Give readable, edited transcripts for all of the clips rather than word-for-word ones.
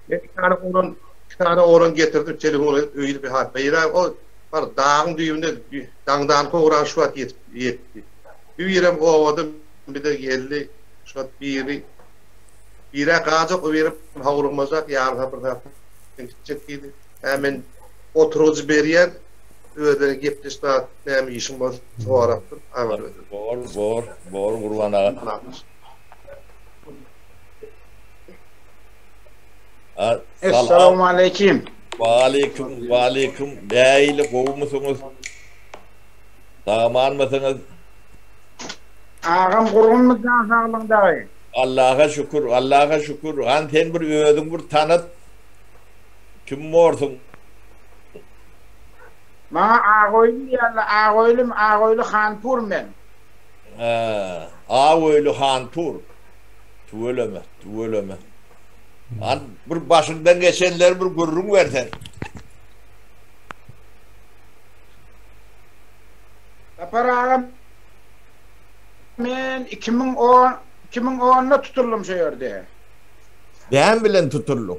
Men iki sany oglan, iki sany oglan getirdim, telefon edip öýüni bir hat. Beýle o bar dagyň düýbünde daňdan kowran şu wagt ýetip ýetdi. Bir birem obada bize geldi. Şu wagt biri birä gajak, o biri howlukmajak, ýarym saat bir saat gitjek diýdi. Hä men oturgyjy berýän, özleri gepleşip zat näme işiň bolsa sorap dur, habar ber. Bor, bor, bor Gurban aga. Essalamualeýkim. Waleýkim, waleýkim. Nähili gowumysyňyz? Sag-amanmysyňyz? Agam gurgunmy jan saglygyň dagy? Allaha şükür, Allaha şükür. Han sen bir özüň bir tanat. Kim borsuň? Maňa Agoýly diýýärler, Agoýlym, Agoýly Hanpur men. Hä, Agoýly Hanpur. Tüweleme, tüweleme. Han bir başyňdan geçenleri bir gürrüň bersen. Sapar agam men 2010 2010-da tutuldym şu ýerde. Näme bilen tutuldyň?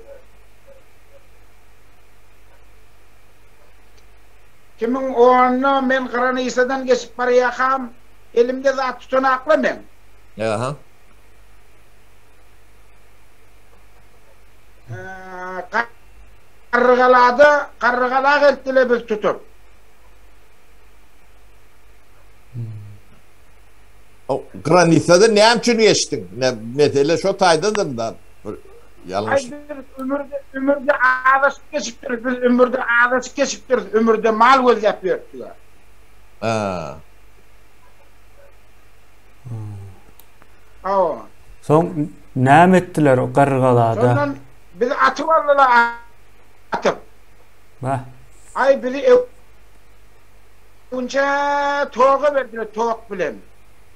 2010-da men granisadan geçip barýarkam elimde zat tutanakla men. Aha. Garrygalada, Garrygala gelipdiler biz tutup. O granisada näme üçin geçdiň? Ne mesele şo taýdadyr da. Bir ýalňyş. Aý biz ümürde ümürde azaşyp geçipdiris. Biz ümürde azaşyp geçipdiris. Ümürde mal gözläp ýörüpdik. Ha. Hawa. Soň näme etdiler o Garrygalada? Şondan bizi atyp aldylar atyp. Bah. Aý bizi öwünçä toga berdiler tok bilen.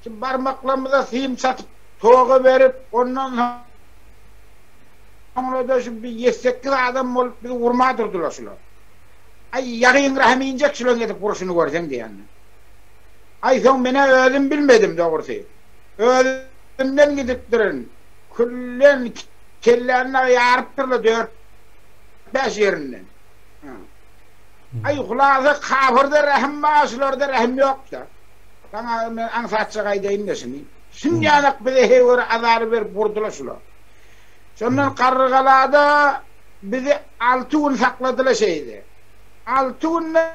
Şu barmaklarymyza sim çatyp toga berip ondan soňra-da şu bir ýedi-sekiz adam bolup bizi urma durdular şular. Aý ýagyň rahym injek şularyň edip urşuny görseň diýende. Aý soň menä özüm bilmedim dogrusy. Özümden gidipdirin. Küllen kelläni dagy ýarypdyrlar dört-bäş ýerinden. Aý hulasa kafyrda rähim bar şularda rähim ýok-da. Saňa men aňsatjak aýdaýyn-da şuny. Şunýalak bize heýwere azar berip urdular şular. Şondan Garrygalada bizi alty gün sakladylar şeýle. Alty günden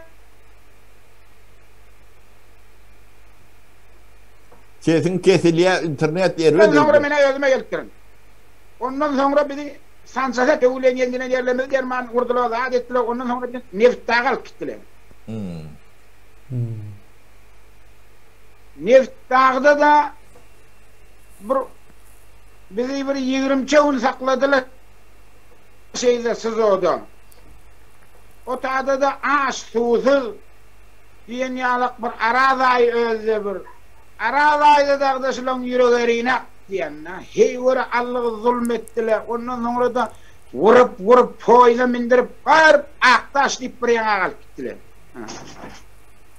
Sesiň kesilýär internet erbet Ondan soňra öldü. menä özüme gelipdirin. Ondan soňra bizi sanjasa döwülen ýenjilen ýerlerimizi derman urdular zat etdiler ondan soňra bizi Nebitdaga alyp gitdiler. Nebitdagda-da bir bizi bir ýigrimçe gün sakladylar şeýle SIZO-da. O tada-da aç suwsuz diýen ýalak bir Araz aýy özde bir Araz aýda dagda şulaň ýüregi erinak diýende heýwere allygy zulum etdiler ondan soňra-da wurup wurup poýza mindirip baryp Akdaş diýip bir ýaňa alyp gitdiler.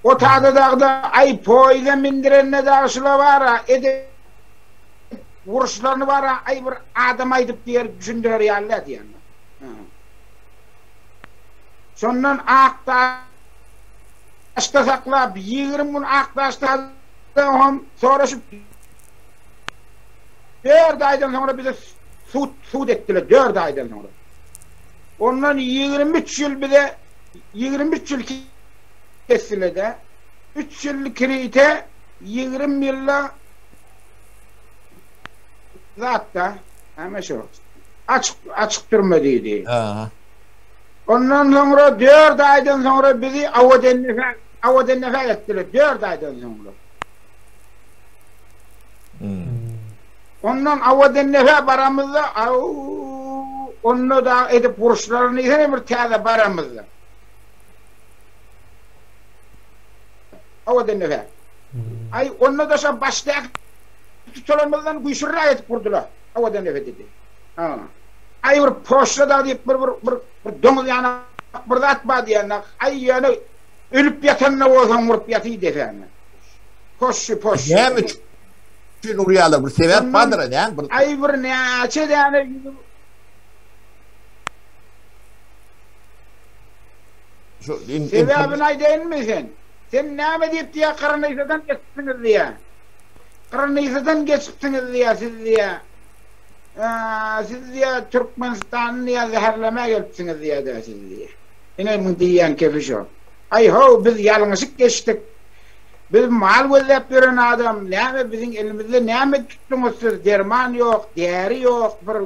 O tada dagda aý poýza mindirende dagy şula bara edip wuruşlaryny bara aý bir adam aýdyp diýer düşündirer ýaly däl diýende. Şondan Akdaşda saklap, 20 gün Akdaşda hem soraşyp 4 aýdan soňra bize sud sud etdiler 4 aýdan soňra. Ondan 23 ýyl bize 23 ýyl kesdiler-de. 3 ýyl kirite 20 ýylda zatda, näme şu? Açyk açyk türme diýdi. Aha. Ondan soňra 4 aýdan soňra bizi Awadennefe Awadennefe etdiler 4 aýdan soňra. Hmm. Ondan Awadennefe baramyzda au onda da edip vuruşlaryny ýene bir täze baramyzda. Awadennefe. Hmm. Ay onda da şa başdaky tutulanymyzdan güýçliräk edip vurdular. Awadennefe dedi. Ha. Aý bir poşla da diýip bir bir bir bir doňuz ýanak bir zat bar diýende, aý ýöne ölüp ýatanda bolsaň urup ýatyý desäňe. Poşşy poşşy. Näme üçin urýarlar? Bir sebäp bardyr, näme bir? Aý bir näçe däne ýüzüm. Şu Sebäbini aýdaýynmy sen? Sen näme diýip diýýä Gyrnysadan geçipsiňiz diýýä. Gyrnysadan geçipsiňiz diýýä siz diýýä. Siz diýýä Türkmenistany diýýä zäherlemä gelipsiňiz diýýä-dä siz diýýä. Ine muň diýýän kefi şo. Aý how biz ýalňyşyp geçdik. Biz mal gözläp ýören adam, näme biziň elimizde näme tutduňyz siz, derman ýok, däri ýok, bir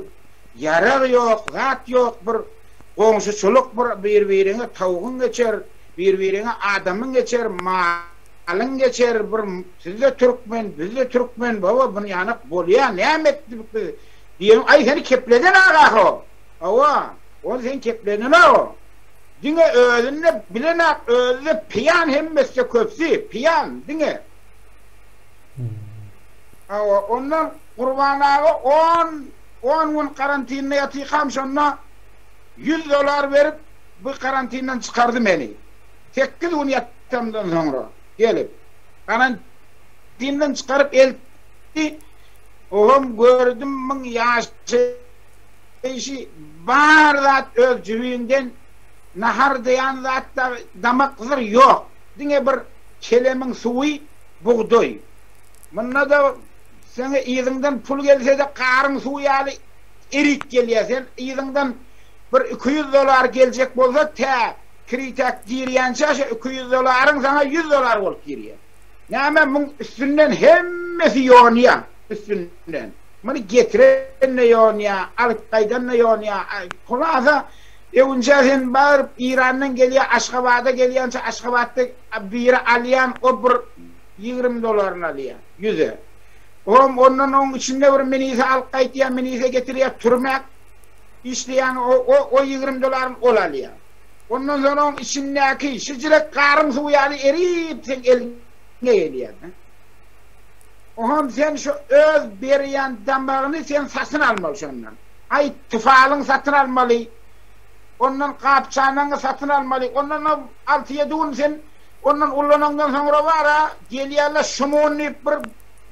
ýarag ýok, zat ýok, bir goňşuçylyk bir bir-biriňe towugyň geçer, bir-biriňe adamyň geçer, malyň geçer, bir siz-de türkmen, biz-de türkmen, baba bunýanak bolýa, näme etdik biz diýen, aý seni kepleden aga-how, hawa, ol seni kepledenok-ow. Diňe özünde bilenak özüde piýan hemmeside köpsi piýan diňe. Hawa ondan Gurban aga on on gün karantinde ýatykam şonda ýüz dolar berip bu karantinden çykardy meni. Sekiz gün ýatamdan soňra gelip karantinden çykaryp eltdi oňam gördüm müň ýaşy Işi bar zat öz jübiňden nahar diýen zat dagy damak zyr ýok. Diňe bir kelemiň suwy bugdaý. Munda-da seňe yzyňdan pul gelse-de garyň suwy ýaly erik gelýär. Sen yzyňdan bir 200 dolar geljek bolsa tä kritäk girýänçä şo 200 dolaryň saňa 100 dolar bolup girýär. Näme muň üstünden hemmesi ýonýar üstünden. Muny getiren-de ýonýa, alyp gaýdan-da ýonýa. Hulasa, öwünçä sen baryp Irandan gelýä, Aşgabada gelýänçä Aşgabatda biri alýan o bir 20 dolaryny alýa, ýüze. Oňam ondan oň içinde bir minise alyp gaýtýa, minise getirýä, türmä işleýän o o o 20 dolaryny ol alýa. Ondan soň oň içindäki şijirek garyň suwy ýaly erip seň eliňe gelýär. Oňam sen şu öz berýän damagyny sen satyn almaly şondan. Aý tyfalyňy satyn almaly. Ondan gap-çanagyňy satyn almaly. Ondan alty-ýedi gün sen ondan ullanaňdan soňra bar-a, gelýärler şumun diýip bir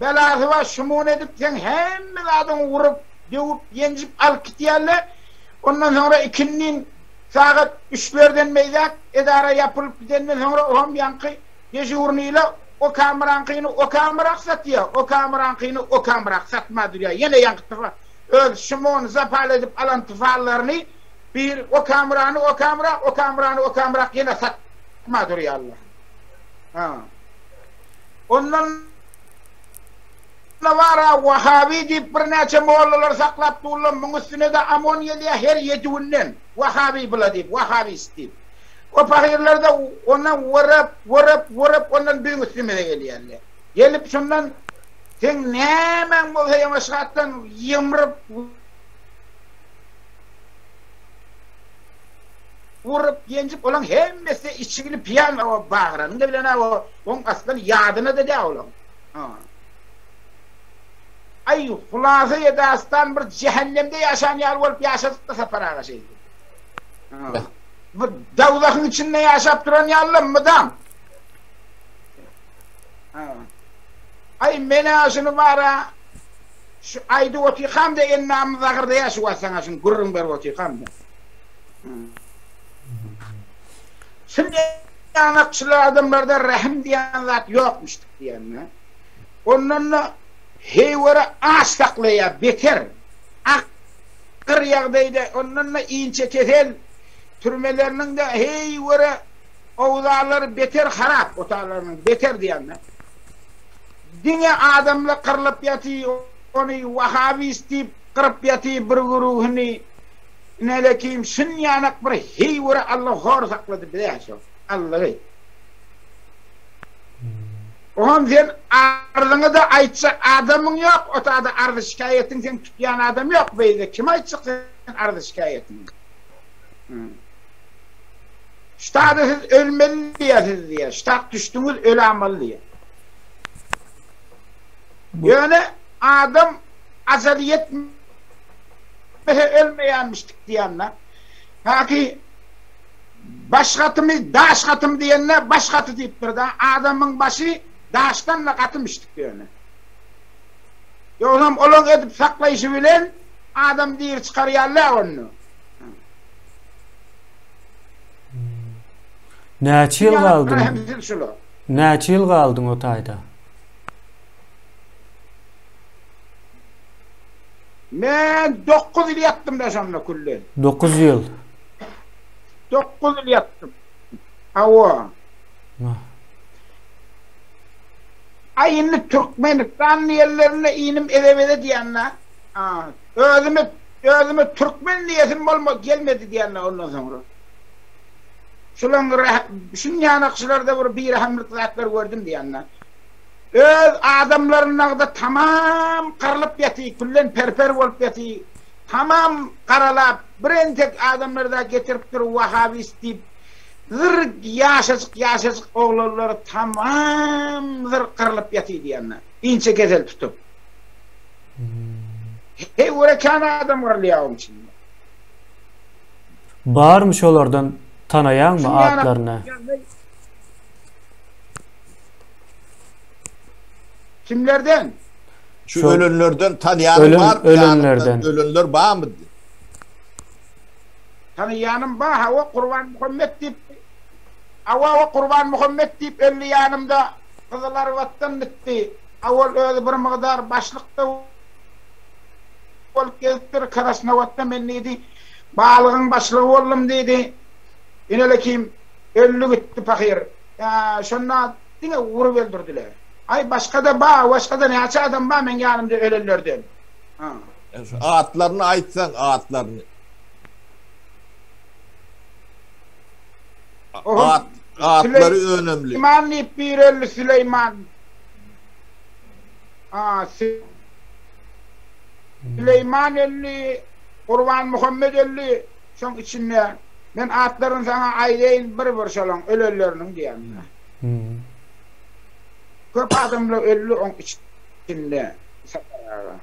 belasy bar, şumun edip seň hemme zadyňy urup, döwüp, ýenjip alyp gitýärler. Ondan soňra ikindin sagat üçlerden beýläk edara ýapylyp gidenden soňra oňam ýaňky Dežurnyla o kameraňkyny o kamerak satýa, o kameraňkyny o kamerak satma durýa. Ýene ýaňky tyfa öz şumon zapal edip alan tyfallaryny bir o kamerany o kamera, o kamerany o kamerak ýene satma durýarlar. Ha. Ondan bara wahabi diýip birnäçe mollalar saklap durlar. Muň üstüne-de amon gelýär her ýedi günden. Wahabi bula diýip, wahabist diýip. O pahyrlar-da ondan wyrap, wyrap, wyrap ondan biziň üstümize gelýärler. Gelip şundan seň nämäň bolsa ýamaşgatdan ýymryp, urup, ýenjip olaň hemmesi içgili piýan o bagyranyň-da bilen-ä o oň aslan ýadyna-da däl olaň. Aý, hulasa dastan bir jähennemde ýaşan ýaly bolup ýaşadyk-da Sapar aga şeýdip. Bir dowzahyň içinde ýaşap duran ýaly mydam. Aý, men-ä şuny bara şu aýdyp otyrkam-da endamym zagyrdaýar şu wagt saňa şuny gürrüň berip otyrkam-da. Şul ýanakçyly adamlarda rähim diýen zat ýokmuşdyk diýende. Ondan-da heýwere aç saklaýar, beter. Agyr ýagdaýda, ondan-da inçekesel türmeleriniň-de heýwere owzalary beter harap, otaglarynyň beter diýende. Diňe adamlar gyrlyp ýatyr, ony wahabist diýip gyryp ýatyr bir güruhyny. Inelekim şunýanak bir heýwere Alla hor saklady bize şo Allagy. Oňam sen arzyňy-da aýtjak adamyň ýok, otada arzy-şikaýatyň seň tutýan adam ýok beýle kime aýtjak sen arzy-şikaýatyňy. Ştada siz ölmeli diýýär siz diýýär. Ştat düşdüňiz ölamaly diýýär. Ýöne adam ajaly ýetmese ölmeýänmişdik diýende. Haki Baş gatymy, daş gatymy diýende baş gaty diýipdir-de, adamyň başy daşdan-da gatymyşdyk ýöne. Ýogsam olaň edip saklaýşy bilen adam diri çykarýarlar onda. Näçe ýyl galdyň? Rehimsiz şular. Näçe ýyl galdyň o taýda? Men 9 ýyl ýatdym da şonda küllen. 9 ýyl. 9 ýyl ýatdym. Hawa. Aý indi Türkmenistan diýenlerinde inim eze-beze diýende, özümi özümi türkmen diýesim bolma gelmedi diýende ondan soňra. Şulaň şunýanakçylarda bir birehemlik zatlar gördüm diýende. Öz adamlarynda tamam gyrlyp ýaty, küllen per-per bolup ýaty, tamam garalap, bir entek adamlar-da getiripdir wahabist diýip, zyr ýaşajyk ýaşajyk oglanlar tamam zyr gyrlyp ýaty diýende, inçe kesel tutup. Heý göre kän adam gyrylýar oň içinde. Barmy şolardan tanaýaňmy atlaryny? Kimlerden? Şu ölenlerden tanýanyň barmy? Ölenlerden. Ölenler barmy? Tanaýanym bar, hawa Gurbanmuhammet diýip, hawa Gurbanmuhammet diýip öldi ýanymda Gyzylarbatdan gitdi. Awal özi bir mygdar başlykda bolup gezipdir, Krasnowodda men diýdi, balygyň başlygy boldum diýdi. Inelekim öldi gitdi pahyr. Şonda diňe urup öldürdiler. Aý başga-da bar, başga-da näçe adam bar meň ýanymda ölenlerden. Atlaryny aýtsaň, atlaryny. At, atlary önemli. Süleýman diýip biri öldi, Süleýman. A, Süleýman öldi, Gurbanmuhammet öldi, şoň içinde. Men atlaryny saňa aýdaýyn bir-bir şolaň ölenleriniň diýýän. Köp adamlar öldi oň içinde Sapar aga.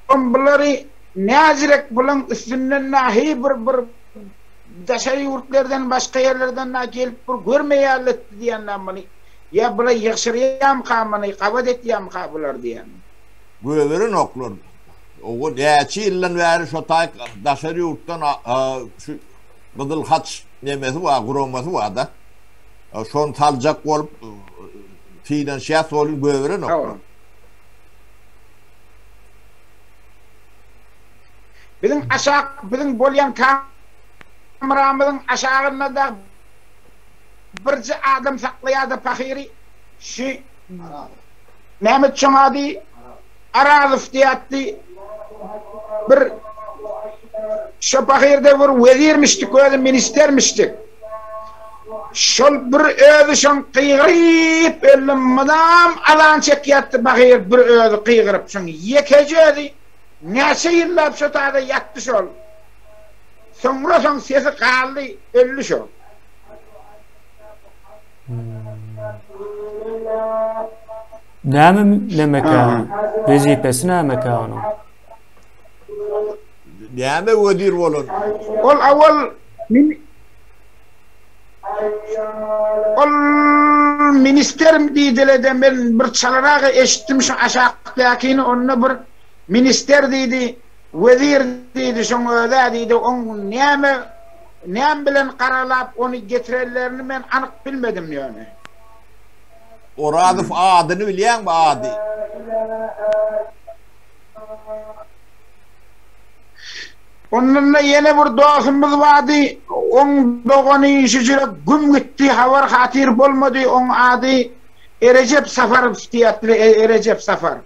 Oň bulary näzirek bulaň üstünden nahi bir bir daşary ýurtlardan başga ýerlerden na gelip bir görmeýärletdi diýen muny. Ýa bula ýygşyrýamyka muny gabat etýämika bular diýen. Göberenoklar. Owo näçe ýyldan bäri şo taý daşary ýurtdan şu Gyzyl Haç nemesi bar, guramasy bar-da. Şony saljak bolup synanyşýas welin göberenoklar. Biziň aşak biziň bolýan kamramyzyň aşagynda da birje adam saklaýardy pahyry şu Mehmet şoň ady Arazow diýýärdi bir şo pahyrda bir wezirmişdik özi ministermişdik şol bir özi şoň gygyryp öldi mydam azan çekýärdi pahyr bir özi gygyryp şoň ýekeje özi näçe ýyllap şo taýda ýatdy şol soňra soň sesi galdy öldi şo. Näme nemekä? Wezipesi nämekä onuň? Näme wezir bolan? Ol awal min Ol ministermi diýdiler-de men bir çalarak eşitdim şu aşakdakini onda bir minister diýdi, wezir diýdi şoň özä diýdi oň näme näme bilen garalap ony getirenlerini men anyk bilmedim ýöne. Orazow adyny bilýäňmi ady? Ondan-da ýene bir dostumyz bardy, oň dogany şujurek güm gitdi, habar-hatyr bolmady, oň ady Erejep Safarow diýýärdiler, Erejep Safar.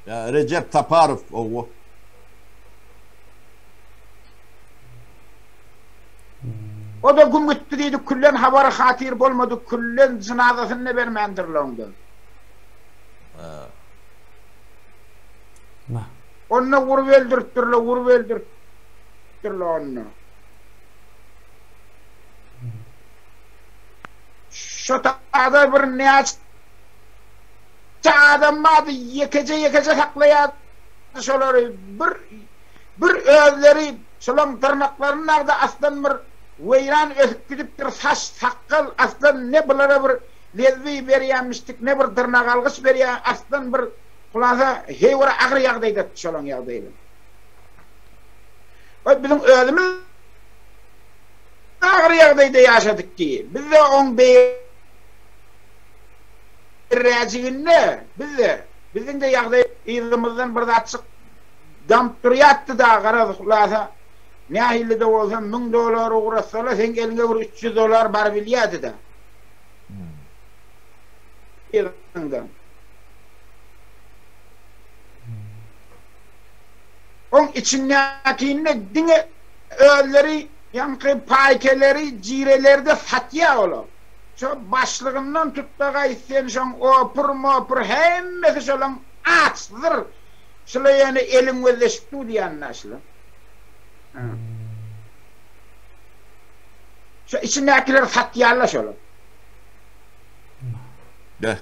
Ýa, Rejep Saparow, owo. O-da güm gitdi diýdi, küllen habar-hatyr bolmady, küllen jynazasyny-da bermändirler oňdan. Nah. Onda urup öldüripdirler, urup öldüripdirler onda. Şo taýda bir näçe adam bardy, ýekeje-ýekeje saklaýardy şolary. Bir bir özleri şolaň dyrnaklaryny nagda aslan bir weýran ösüp gidipdir, saç, sakgal aslan ne bulara bir lezbi berýänmişdik, ne bir dyrnagalgyç berýän aslan bir Hulasa heý bir agyr ýagdaýda şolaň ýagdaýy. Oý biziň özümiz agyr ýagdaýda ýaşadyk diý. Biz-de oň beýräjiginde biz-de, biziň-de ýagdaý yzymyzdan bir zatjyk damyp durýatdy-da, garaz, hulasa, nähili-de bolsa müň dollar ugratsalar, seň eliňe bir 300 dollar barybilýärdi-de. Yzyňdan. Oň içindäkini diňe özleri ýaňky paýkeleri, jireleri-de satýar olar. Şo başlygyndan tut-da gaýt sen şoň opur-mopur hemmesi şolaň açdyr. Şula ýöne eliň gözleşip dur diýýän-dä şula. Şo içindäkileri satýarlar şolar. Beh.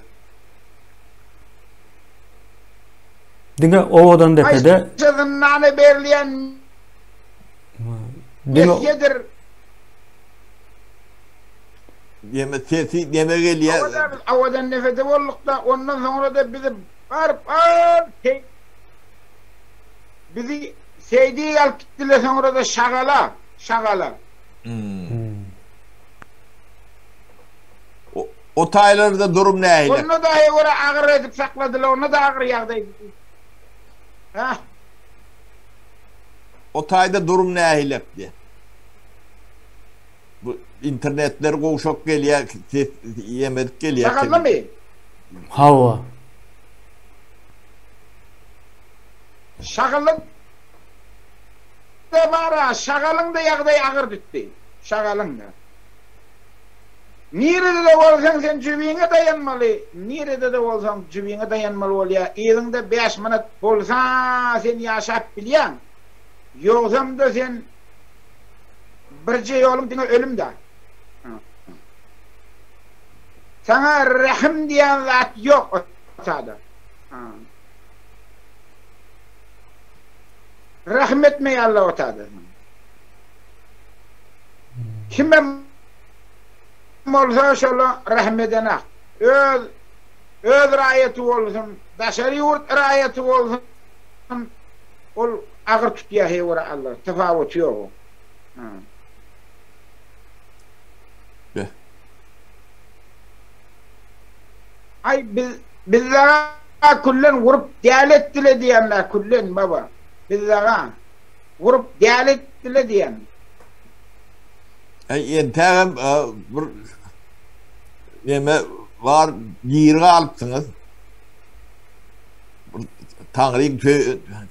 Diňe Owadan depede. Haýsy zyndana berilýän mesgedir. Ýeme sesi neme gelýär? Owadan biz Owadan depede boldukda, ondan soňra-da bizi baryp al bizi Seýdige alyp gitdiler soňra-da Şagala, Şagala. O taýlarda durum nähili? Onda daýa görä agyr edip sakladylar, onda-da agyr ýagdaý. Hä? O taýda durum nähili diýe. Bu internetler gowşak gelýär, ses ýemedik gelýär. Şagallymy? Hawa. Şagally da bar-a, şagalyň-da ýagdaýy agyr dütdi. Şagalyň-da. Nirede-de bolsaň sen jübiňe daýanmaly, nirede-de bolsaň jübiňe daýanmaly bolýar, yzyňda bäş manat bolsa sen ýaşap bilýäň, ýogsam-da sen birje ýoluň diňe ölüm-dä. Saňa rehim diýen zat ýok otada. Rehim etmeýärler otada saňa. Kimem bolsa şola rehim edenak. Öz öz raýaty bolsun, daşary ýurt raýaty bolsun, ol agyr tutýar heý görä Allah, tapawuty ýok oň. Beh. Aý biz bizdaga küllen gurup däli etdile diýýän-dä küllen baba. Bizdaga gurup däli etdile diýýän. Äý entägem bir neme bar diri galypsyňyz. Bir Taňryň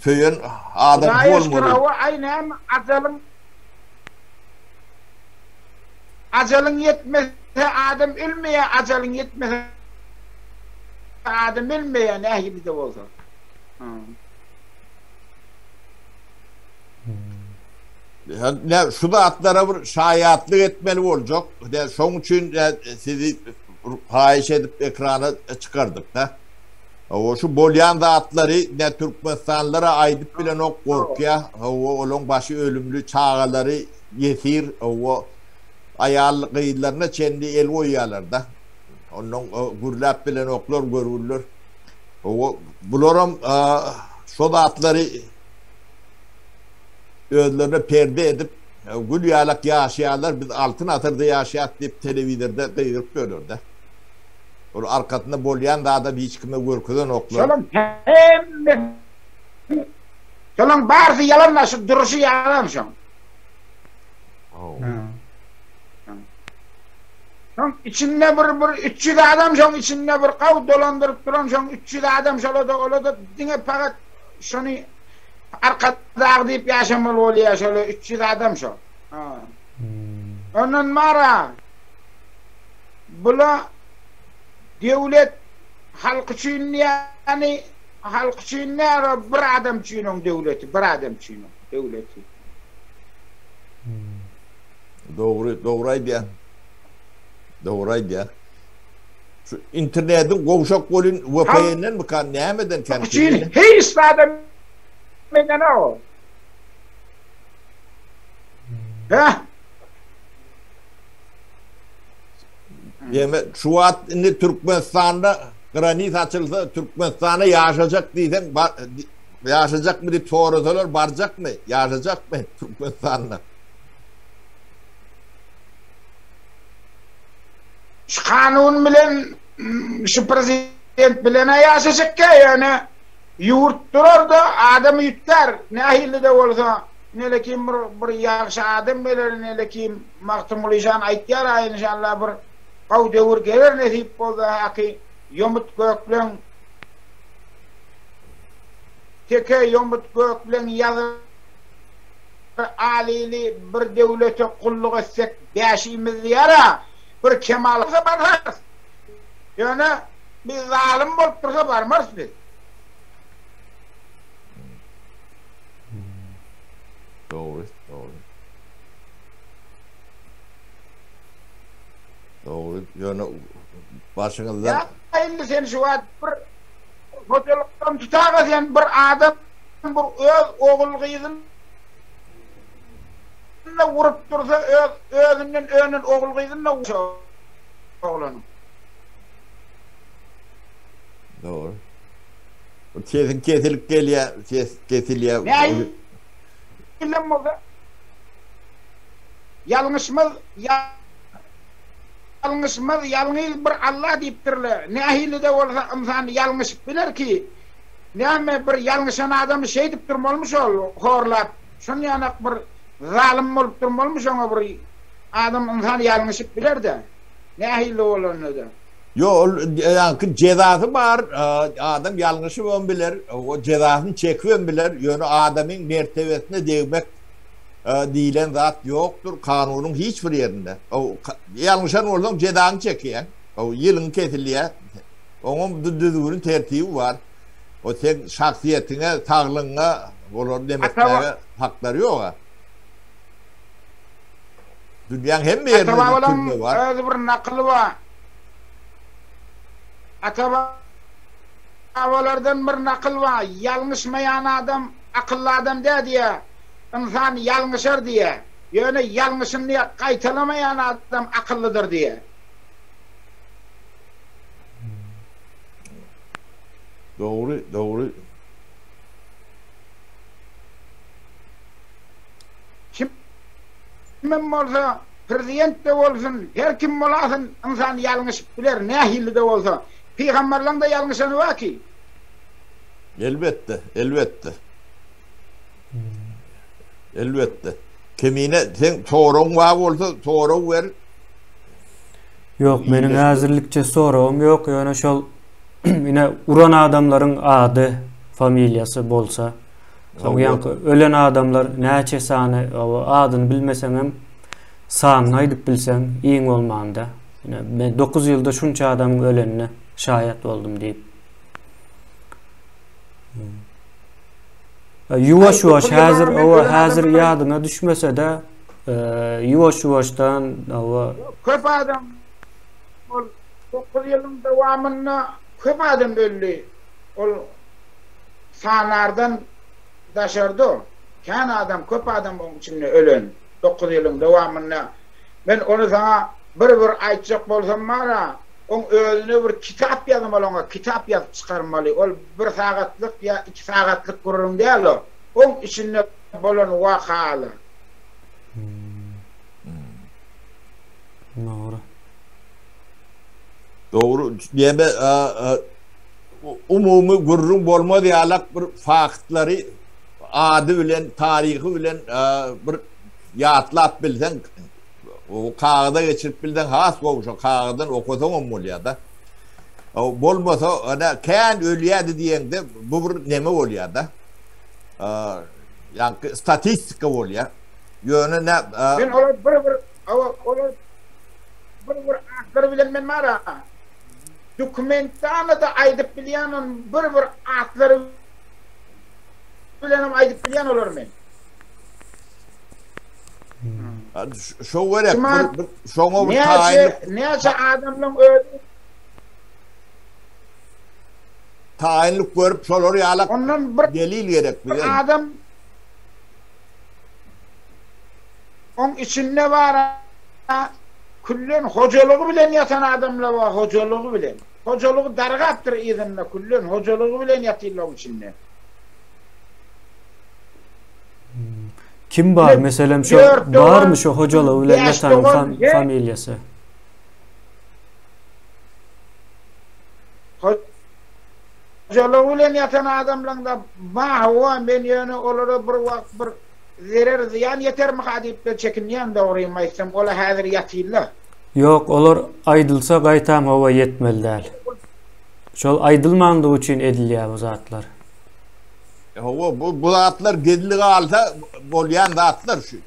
söýen adam Hudaýa şükür hawa aý näme ajalyň ajalyň ýetmese adam ölmeýär ajalyň ýetmese adam ölmeýär nähili-de bolsa. Ne şu zatlara bir şaýatlyk etmeli boljak. Ne şoň üçin sizi haýyş edip ekrana çykardyk da. O şu bolýan zatlary ne Türkmenistanlylara aýdyp bilenok gorkýa. Hawa olaň başy ölümli çagalary ýesir. Hawa aýal gyzlaryna çenli el goýýarlar da. Ondan gürläp bilenoklar görgüliler. Hawa bularam şo zatlary özlerine perde edip, gül ýalak ýaşaýarlar, biz altyn asyrda ýaşaýas diýip telewizorda gygyryp ýörler-de. Ol arkasynda bolýan zadam hiç kime görkezenoklar. Şolaň hemmesi, şolaň barysy ýalan-da, şu duruşy ýalan şoň. Şoň içinde bir bir 300 adam şoň içinde bir gaw dolandyryp duran şoň 300 adam şola-da ola-da diňe pagat şony Arkadag diýip ýaşamaly bolýar şola 300 adam şo. Ondan bara bula döwlet halk üçin diýýäni halk üçin däl o bir adam üçin oň döwleti bir adam üçin oň döwleti. Dogry dogry aýdýaň. Dogry aýdýaň. Şu internetiň gowşak bolyn VPN-den mikan nämeden kem Üçin hiç zadam edenok. Heh. Ýeme şu wagt indi Türkmenistanda granis açylsa Türkmenistana ýaşajak diýseň. Ýaşajakmy diýip sorasalar barjakmy? Ýaşajakmy Türkmenistanda? Şu kanun bilen şu prezident bilen-ä ýaşajakka ýöne ýurt durar-da adam üýtgär nähili-de bolsa nelekim bir bir ýagşy adam geler nelekim Magtymgulyjan aýtýar-a enşalla bir gowy döwür geler nesip bolsa häki ýomut gökleň Teke ýomut gökleň ýazyr alyly bir döwlete gulluk etsek bäşimiz diýär-ä, bir kemal bolsa bararys. Ýöne biz zalym bolup dursa barmarys biz. Dogry, dogry. Dogry, ýöne başyňyzdan. Ýa indi sen şu wagt bir Hojalykdan tutaga sen bir adam bir öz ogul gyzyny urup dursa öz özünden önen ogul gyzyny da oglanyň. Dogry. Sesiň kesilip gelýär, ses kesilýär. Nähilem bolsa ýalňyşmaz Ýalňyşmaz ýalňyz bir Alla diýipdirle. Nähili-de bolsa ynsan ýalňyşyp biler ki, näme bir ýalňyşan adamy şeýdip durmalymy şol horlap, şon ýanak bir zalym bolup durmalymy şoňa bir adam ynsan ýalňyşyp biler-de, nähili bolanda-da. Ýok ol ýaňky jezasy bar, adam ýalňyşybam biler, o jezasyny çekibem biler, ýöne adamyň mertebesine degmek diýlen zat ýokdur kanunyň hiç bir ýerinde. Ýalňyşan bolsaň jezaňy çekýäň. Ýylyň kesilýär. Oňam düzgüni tertibi bar. O seň şahsyýetiňe, saglygyňa olary demetmäge haklary ýok. Dünýäň hemme ýerinde türme bar. Ata-babalaň öz bir nakyly bar. Ata-babalardan bir nakyl bar. Ýalňyşmaýan adam akylly adam däl diýýär. Ynsan ýalňyşar diýýär. Ýöne ýalňyşyny gaýtalamaýan adam akyllydyr diýýär. Dogry, dogry. Kimem bolsa, prezident-de bolsun, her kim bolasyn, ynsan ýalňyşyp biler, nähili-de bolsa. Pygamberleň-de ýalňyşany bar ki. Elbetde, elbetde. Elbetde. Kemine sen soragyň bar bolsa sorag ber. Ýok, meniň häzirlikçe soragym ýok, ýöne şol ine uran adamlaryň ady, familiýasy bolsa, soň ýaňky ölen adamlar näçe sany, adyny bilmeseňem sanyny aýdyp bilseň iň bolmanda. Ine men 9 ýylda şunça adamyň ölenine şaýat boldum diýip. Ýuwaş-ýuwaş häzir owa häzir ýadyňa düşmese-de ýuwaş-ýuwaşdan owa. Köp adam ol 9 ýylyň dowamynda köp adam öldi. Ol sanardan daşarda kän adam köp adam oň içinde ölen 9 ýylyň dowamynda. Men ony saňa bir-bir aýtjak bolsam bar-a Oň özüne bir kitap ýazmaly oňa kitap ýazyp çykarmaly ol bir sagatlyk ýa iki sagatlyk gürrüň däl o oň içinde bolan wakalar. Dogry. Dogry diýeme umumy gürrüň bolmaz ýalak bir faktlary ady bilen taryhy bilen bir ýatlap bilseň O kagyza geçirip bilseň has gowy şo kagyzdan okasaňam bolýar-da. Bolmasa ana kän ölýärdi diýeňde bu bir neme bolýar-da. Ýaňky statistika bolýar. Ýöne nä Men olar bir bir olar bir bir atlary bilen men bar-a. Dokumentdana-da aýdyp bilýän on bir bir atlary bilenem aýdyp bilýän olary men. Şo gerek. Şoňa bir taýynlyk. Näçe adamlaň özi taýynlyk görüp şolar ýaly Ondan bir delil gerek bize. Adam oň içinde bar küllen hojalygy bilen ýatan adamlar bar hojalygy bilen. Hojalygy dargapdyr yzynda küllen hojalygy bilen ýatyrlar oň içinde. Kim bar meselem şo barmy şo hojalygy bilen ýatanyň familiýasy? Hojalygy bilen ýatan adamlaňda bar hawa men ýöne olara bir wagt bir zerer zyýan ýetermika diýip-de çekinýän dogrymy aýtsam ola häzir ýatyrlar. Ýok olar aýdylsa gaýtam hawa ýetmeli däl. Şol aýdylmandygy üçin edilýär bu zatlar. Hawa bu bu zatlar gizli galsa bolýan zatlar şu.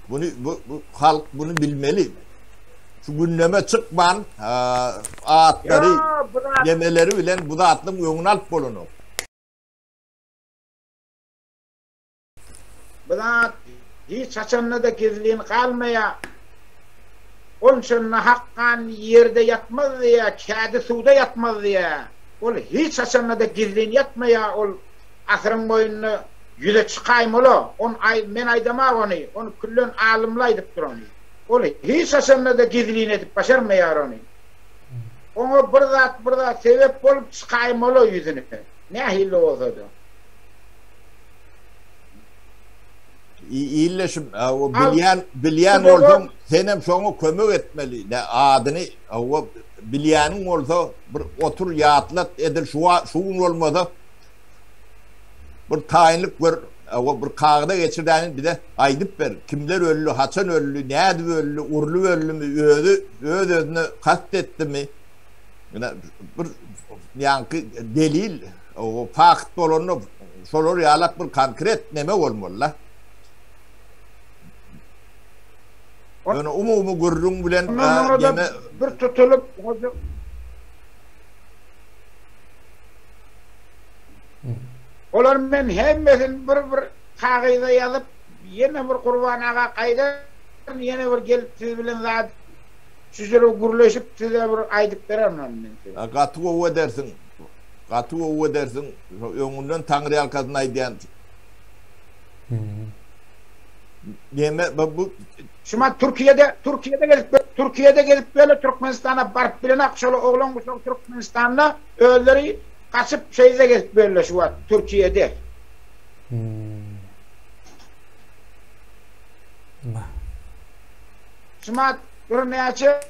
Buny bu, bu halk buny bilmeli. Şu gündeme çykman atlary, nemeleri bilen bu zatlaryň öňüni alyp bolanok. Bu zat hiç haçanda-da gizlin galmaýar. Onça nahak gan ýerde ýatmaz diýýär, kädi suwda ýatmaz diýýär. Ol hiç haçanda-da gizlin ýatmaýar, ol asyryň boýunda ýüze çykaýmaly. On aý men aýdamag ony, ony küllen alymlar aýdypdyr ony. Ol hiç haçanda-da gizlin edip başarmaýar ony. Oňa bir zat, bir zat sebäp bolup çykaýmaly ýüzüne, nähili bolsa-da. Illeşim, o bilýän bilýän bolsaň, senem şoňa kömek etmeli. Ne adyny, o bilýäniň bolsa bir otur ýatlat, edil şu şu gün bolmasa bir taýynlyk gör, o bir kagyza geçirdäni bize aýdyp ber. Kimler öldi, haçan öldi, nädip öldi, urlup öldümi, özi öz-özüne kast etdimi? Ine bir ýaňky delil, o fakt bolanda şolar ýalak bir konkret neme bolmaly-da. Ýöne umumy gürrüň bilen neme bir tutulyp hoja Olar men hemmesini bir bir kagyza ýazyp ýene bir Gurban aga gaýdaryn ýene bir gelip siz bilen zat Şu jüre gürleşip size bir aýdyp bererin ony men size. Gaty gowy edersiň. Gaty gowy edersiň. Öňünden taňryýalkasyn aýdýan. Neme bu Şumat Türkiýede Türkiýede gezip Türkiýede gezip ýöle Türkmenistana baryp bilenak şol oglan guşak Türkmenistanda özleri gaçyp şeýle gezip ýörler şu wagt Türkiýede. Şumat birnäçe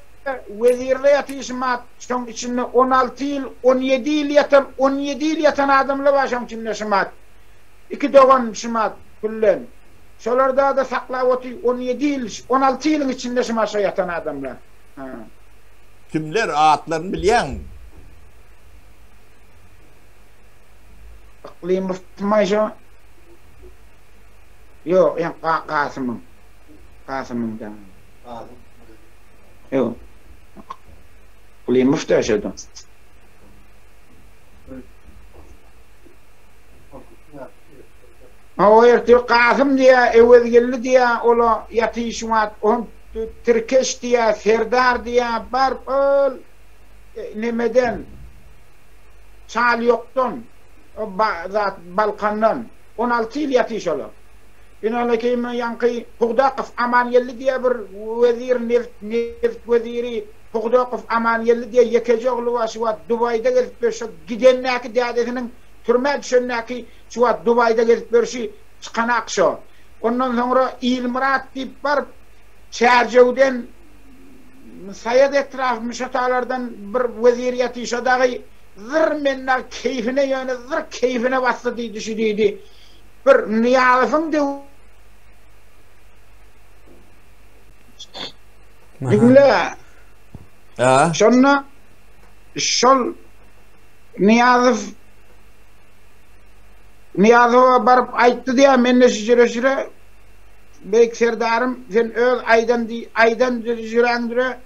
wezirler ýatyr şumat şoň içinde 16 ýyl 17 ýyl ýatan 17 ýyl ýatan adamlar bar şoň içinde şumat. Iki dogan şumat küllen. Şolar da-da saklap otyr 17 ýyl 16 ýylyň içinde şumat şo ýatan adamlar. Ha. Kimler atlaryny bilýäňmi? Yklymow şo? Ýok, ýa Gasymyň. Kasymyň da. Ýok. Yklymyş da şeýde. O ertir Kasym diýä, Öwezgeldi diýä, ola ýatyşy wagt on Tirkeş diýä, Serdar diýä, baryp ol e, nemeden Çal ýokdan, zat Balkandan 16 ýyl ýatyş ola. Ynanakeymi ýaňky Pugdakow Amangeldi diýe bir wezir neft neft weziri Pugdakow Amangeldi diýe ýekeje ogly bar şu wagt Dubaýda gezip ýör şo gidendäki dädesiniň türmä düşendäki şu wagt Dubaýda gezip ýörşi çykanak şo ondan soňra Ilmyrat diýip baryp Çärjewden Saýat etrapymy şo talardan bir wezir ýaty şo dagy zyr men dagy keýfine ýöne zyr keýfine basdy diýdi şu diýdi Bir Nyýazowyň döw Diňle. Şonda şol Nyýazow Nyýazowa baryp aýtdy diýýär, mende şu jüre jüre Beýik Serdarym, sen öz aýdan diý, aýdan jüräňdire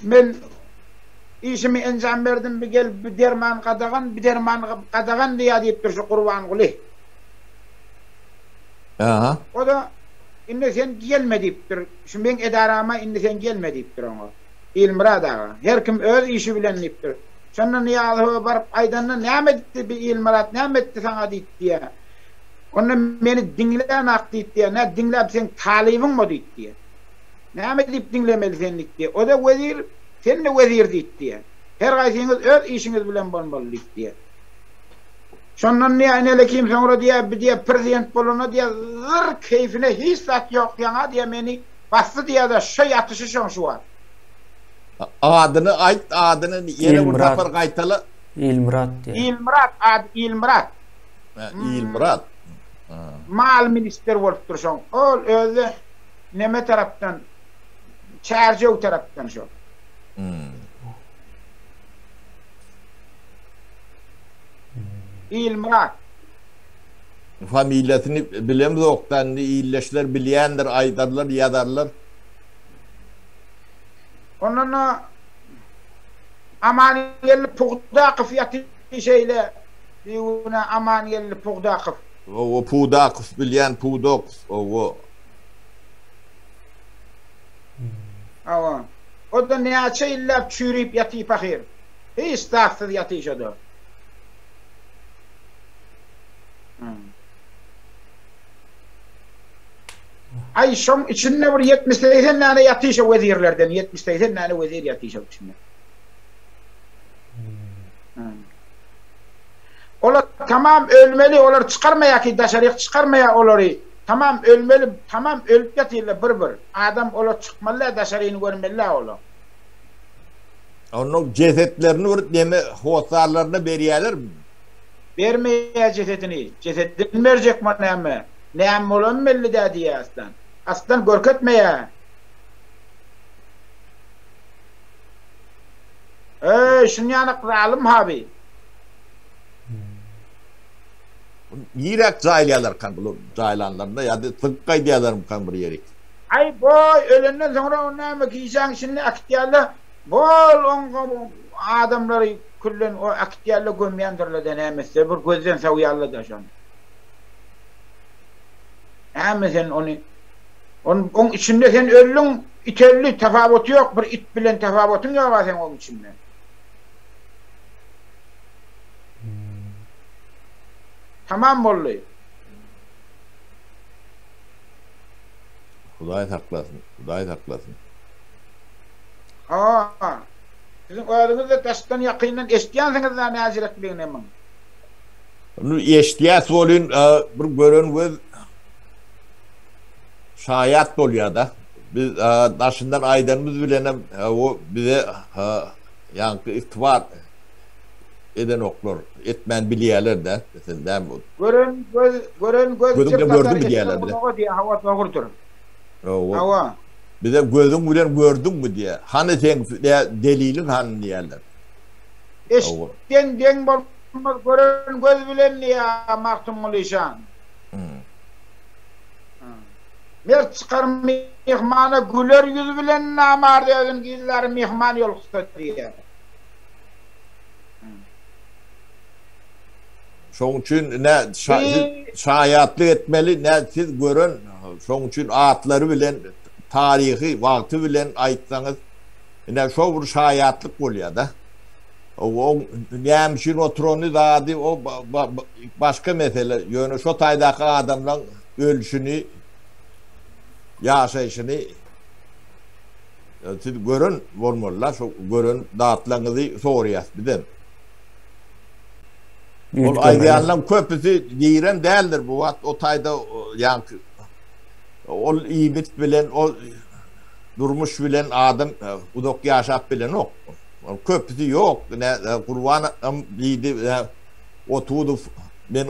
men işimi enjam berdim, bir gel bir derman gadagan, bir derman gadagan diýýär diýipdir şu Gurbanguly. Aha. O-da, Indi sen gelme diýipdir. Şu meň edarama indi sen gelme diýipdir oňa. Ilmyrat aga. Her kim öz işi bilen diýipdir. Şonda Nyýazowa baryp aýdanda näme edipdi bi Ilmyrat näme etdi saňa diýipdi. Onda meni diňlänak diýipdi. Nä diňläp seň talybyňmy diýipdi. Näme diýip diňlemeli sen diýipdi. O-da wezir, sen-de wezir diýipdi. Her gaýsyňyz öz işiňiz bilen bolmaly diýipdi. Şondan diýýär, inele kim soňra diýýär, bi diýýär, prezident bolanda diýýär, zyr keýfine hiç zat ýok ýaňa diýýär, meni basdy diýýär-de, şo ýatyşy şoň şu wagt. Adyny aýt, adyny ýene bir sapar gaýtala. Ilmyrat diýýär. Ilmyrat, ady Ilmyrat. Hä, Ilmyrat. Mal ministr bolupdyr şoň. Ol özi neme tarapdan, Çärjew tarapdan şo. Ilmyrat. Familiýasyny bilemzokda indi ildeşler bilýändir aýdarlar ýazarlar. Ondan Amangeldi Pugdakow ýatyr şeýle bigünä Amangeldi Pugdakow. Owo Pudakow bilýän Pudokow owo. Hawa. O-da näçe ýyllap çüýrüp ýatyr pahyr. Hiç zatsyz ýatyr şo-da. Aý şoň içinde bir 70-80 däne ýatyr şo wezirlerden, 70-80 däne wezir ýatyr şoň içinde. Olar tamam ölmeli, olar çykarmaýar ki daşaryk çykarmaýar olary. Tamam ölmeli, tamam ölüp ýatyrlar bir-bir. Adam olar çykmaly daşaryny görmeli olar. Onuň jesetlerini bir neme hossarlaryna berýälermi? Bermeýär jesedini. Jesedini berjekmi näme? Näme bolany belli däl diýýär Aslan. Aslan görkezmeýär. Eý, şunýanak zalym haby. Niräk jaýlaýarlarkan bular jaýlanlarynda ýa-da zyňyp gaýdýarlarmykan bir ýerik? Aý boý ölenden soňra ony näme gijäň içinde äkitýärler bol oň adamlary küllen o äkitýärler gömýändirlerde näme etse bir gözden sowýarlarda şony. Näme sen ony on oň içinde sen öldüň it öldi tapawuty ýok bir it bilen tapawutyň ýoga seň oň içinde. Tamam boldy. Hudaý saklasyn, Hudaý saklasyn. Hawa. Siziň özüňiz-de daşdan ýakyndan eşidýänsiňiz-dä näjirekligini muň. Indi eşidýäs welin bir gören göz şaýat bolýar-da. Biz daşyndan aýdanymyz bilenem o bize ýaňky ygtybar edenoklar, etmän bilýärler-dä. Sen näme bu? Gören göz, gören göz Gözüň bilen çyr gördüňmi satar diýýärler eşiden bize. gulaga diýýär, hawa dogrudyr. Hawa. Hawa. Bize gözüň bilen gördüňmi diýýär. Hany seň deliliň hany diýýärler. Hawa. Eşiden deň bolmaz gören göz bilen diýýär Magtymguly şan. Mert çykar myhmana güler ýüz bilen namart özün gizlär myhman ýoluksa diýýär. Şoň üçin ne şaýatlyk etmeli, ne siz gören, şoň üçin atlary bilen, taryhy, wagty bilen aýtsaňyz, ine şo bir şaýatlyk bolýar-da. O näme üçin oturany zady o başga mesele. Ýöne şo taýdaky adamlaň ölşüni, ýaşaýşyny Siz gören bolmalyda şo gören zatlaryňyzy soraýas bizem. Ol aýdýanlaryň köpüsi giren däldir bu wagt o taýda ýaňky ol iýmit bilen ol durmuş bilen adam uzak ýaşap bilenok. Ol köpüsi ýok. Ine Gurban am diýdi Otuzow men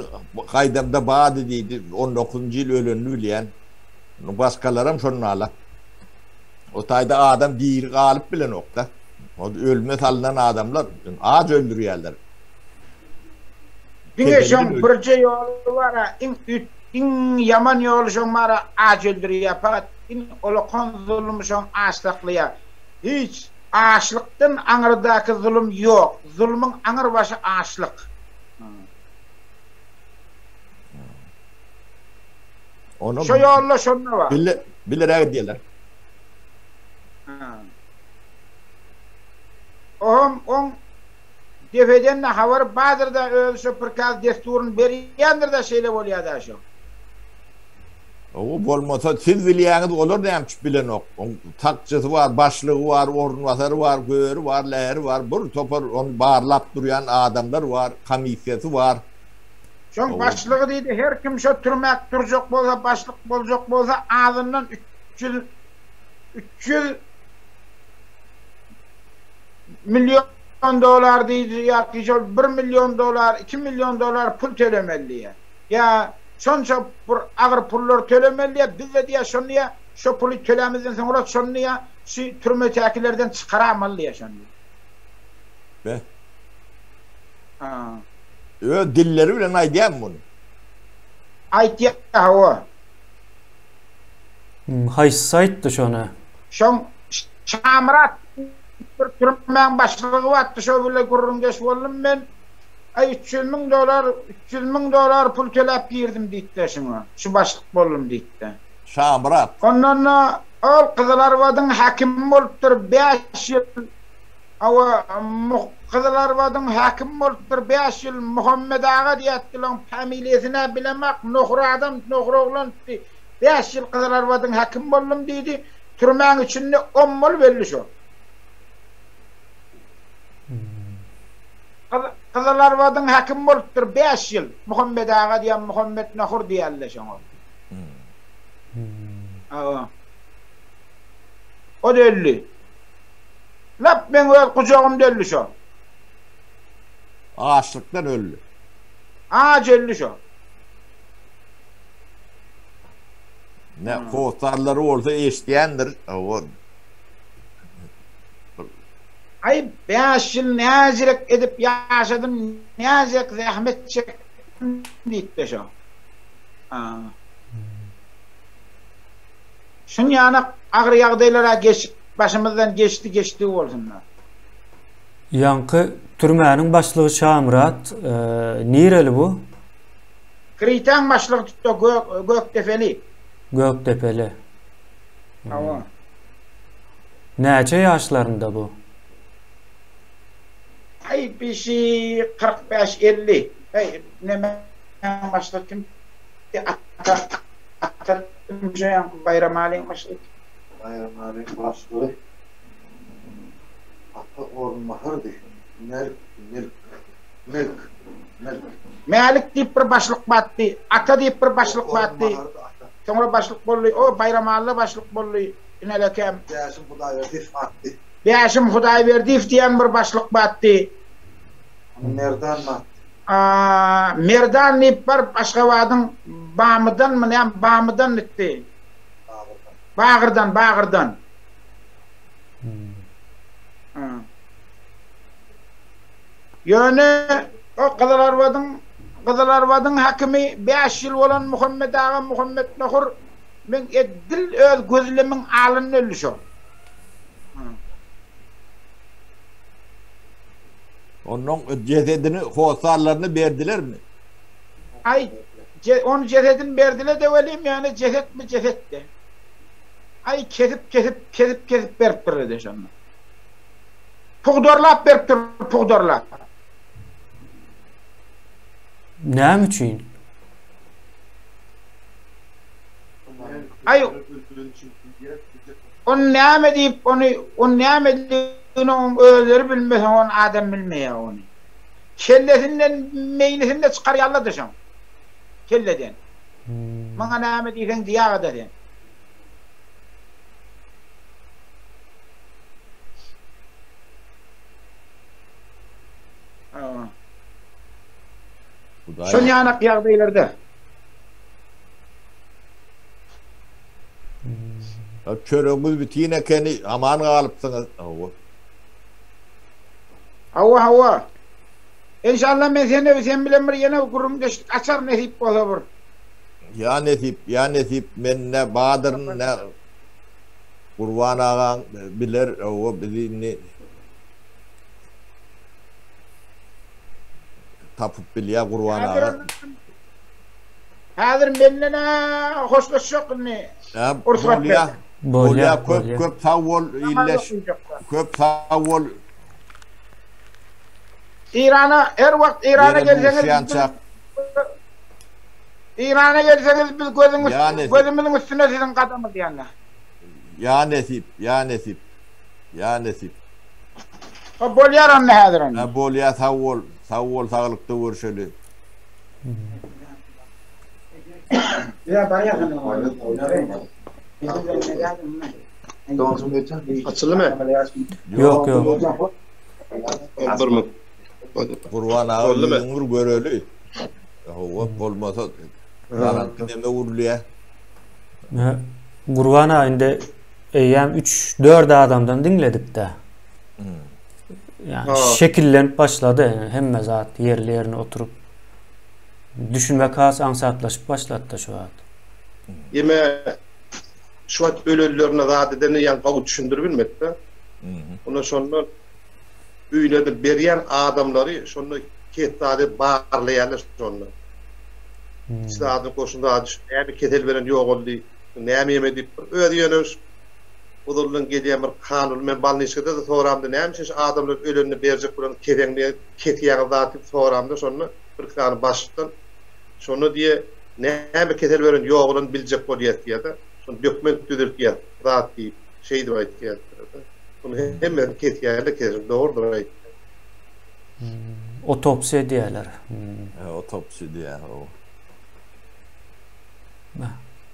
gaýdamda bardy diýdi. 19-njy ýyl ölenini bilýän. Başgalaram şonda. O taýda adam diri galyp bilenokda. O ölüme salynan adamlar aç öldürýärler. Diňe şoň birje ýoly bara iň iň ýaman ýoly şoň bara aç öldürýär fakat iň ulakan zulum şoň aç saklaýar. Hiç açlykdan aňyrdaky zulum ýok. Zulumyň aňyr başy açlyk. Onu Şo ýolda şonda bar. Bile, bilerek edýärler. Ohm oň depeden de habary bardyr-da özi şo prikaz dessuryny berýändir-da şeýle bolýar-da şo. O bolmasa siz bilýäňiz olar näme üçin bilenok. Oň sakçysy bar, başlygy bar, orunbasary bar, göri bar, läri bar, bir topar ony barlap durýan adamlar bar, komissiýasy bar. Şoň başlygy diýdi, her kim şo türmäk durjak bolsa, başlyk boljak bolsa azyndan 300 300 million dollar diýdi, ýa şol 1 million dollar, 2 million dollar pul tölemeli diýýär. Ýa şonça bir agyr pullar tölemeli diýýär, biz-de diýýär şony diýýär, şo puly tölämizden soňra şony diýýär, şu türmetäkilerden çykaramaly diýýär şony. Be. Ha. Öz dilleri bilen aýdýarmy muny? Aýtýar, hawa. Hmm, haýsysy aýtdy şony? Şoň Şamyrat bir türmäň başlygy bardy, şo bile gürrüňdeş boldum men. Aý 300 müň dollar, 300 müň dollar pul töläp girdim diýdi şuňa. Şu başlyk boldum diýdi. Şamyrat. Ondan-da ol Gyzylarbadyň häkimi bolupdyr 5 ýyl. Hawa, Gyzylarbadyň häkimi bolupdyr bäş ýyl, Muhammet aga diýätdiler, oň familiýasyny-ä bilemak, nohur adam, nohur oglandy, bäş ýyl Gyzylarbadyň häkimi boldum diýdi, türmäň içinde ommaly belli şo. Gyzylarbadyň häkimi bolupdyr bäş ýyl, Muhammet aga diýen, Muhammet nohur diýerler şoňa. Hawa. O-da öldi. Lap meň öz gujagymda öldi şo. Açlykdan öldi. Aç öldi şo. Ne hossarlary bolsa eşidýändir. Hawa. Aý bäş ýyl näzirek edip ýaşadym, näzirek zähmet çekdim diýipdi şo. Şunýanak agyr ýagdaýlar-a geçip, başymyzdan geçdi, geçdigi bolsun-da. Ýaňky türmäniň başlygy Şamyrat nireli bu? Kritäň başlygy tutda Gökdepeli. Gökdepeli. Hawa. Näçe ýaşlarynda bu? Aý bişi 45 50. Aý nämäň başlygy kim? Ata Ata Baýramalyň başlygy. Baýramalyň başlygy Ata Orunbasardy. Melk, Melk, Melk, Melk. Mälik diýip bir başlyk batdy. Ata diýip bir başlyk batdy. Soňra başlyk boldy. O Baýramalyda başlyk boldy. Inelekem. Bäşim Hudaýberdiýew batdy. Bäşim Hudaýberdiýew diýen bir başlyk batdy. Merdan batdy. Merdan diýip baryp Aşgabadyň Bamydanmy näme Bamydan gitdi. Bagyrdan. Bagyrdan, Bagyrdan. Ýöne o Gyzylarbadyň Gyzylarbadyň häkimi 5 ýyl bolan Muhammet aga Muhammet Nohur meň edil öz gözlemiň alynda öldi şo. Onuň jesedini hossarlaryna berdilermi? Aý, onuň jesedini berdiler-de welin, ýöne jesetmi jeset-de. Aý, kesip-kesip, kesip-kesip beripdirler-de şonda. Pugdarlap beripdir, pugdarlap. Näme üçin? Aý, ony näme diýip, ony, ony näme diýip, Ony oň özleri bilmese ony adam bilmeýär ony. Kellesinden meýnisinde çykarýarlar-da şoň. Kelleden. Maňa näme diýseň diýägede sen. Şol ýanak ýagdaýlarda. Çöregiňiz bitin ekeni, aman galypsyňyz. Hawa. Hawa, hawa. Enşalla men seni sen bilen bir ýene gürrüňdeşlik açar nesip bolsa bir. Ýa nesip, ýa nesip, men ne badyryn, ne Gurban agaň biler, hawa bizi indi tapyp bilýär Gurban aga. Häzir menden-ä hoşlaşjak indi. Rugsat ber. Bolýa, köp köp sag bol illeş. Köp sag bol. Eýrana her wagt Eýrana gelseňiz Eýrana gelseňiz biz gözüň gözümiziň üstüne siziň gadamyz ýanda. Ýa nesip, ýa nesip. Ýa nesip. Bolýar onda häzir onda. Bolýa sag bol. Sag bol saglykda görşeli. Açyldymy? Ýok, ýok. Bir minut. Gurban aga ýüzüňi bir göreli. Hawa, bolmasa garaňky neme urulýar. Gurban aga indi eýýäm 3-4 adamdan diňledik-de. Ýani şekillenip başlady hemme zat ýerli-ýerine oturyp. Düşünmek has aňsatlaşyp başlady-da şu wagt. Ýeme şu wagt ölenlerine zat edeni ýa gowy düşündirip bilmedi-de. Onda şonda öýlerine berýän adamlary şonda kes zady barlaýarlar şonda. Hiç zadyny goşun zady şu näme kesel beren ýogaldy, näme ýeme diýip bir özi ýöne ozaldan gelýän bir kanun men bolniçkada-da soramda näme üçin şu adamlar ölenini berjek bolan keseňde kesýäňiz zat diýip soramda şonda bir iki sany başlykdan şonda diýe näme kesel beren ýogalany biljek bolýas diýýär-de şony dokument düzeltýäs zat diýip şeýdip aýtýar-da. Bunu hemmesini kesýärler kesin dogrudyr aýtýan. Otopsiýa diýýärler. Otopsiýa diýýär o.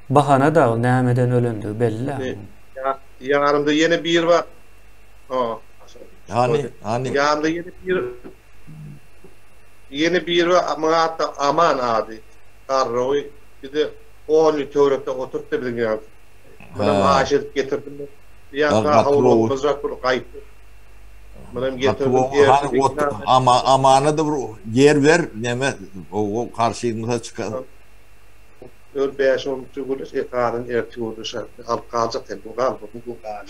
Bahana da ol nämeden ölendigi belli. Ýanymda ýene biri bar. Hany, hany. Ýanymda ýene biri Ýene biri bar, muň ady Aman ady. Garrowy bize on ýyl töwerekde oturypdy biziň ýanymyzda. Munam haýyş edip getirdim. Ýa-da howlukmajak bir gaýtdy. Munam getirdim. Hany Amana-da bir ýer ber, neme, o garşymyza çykar. Ör bäş-on gürleş, ekaryň ertir gürleş, alyp galjak sen, bu gal, bu gal.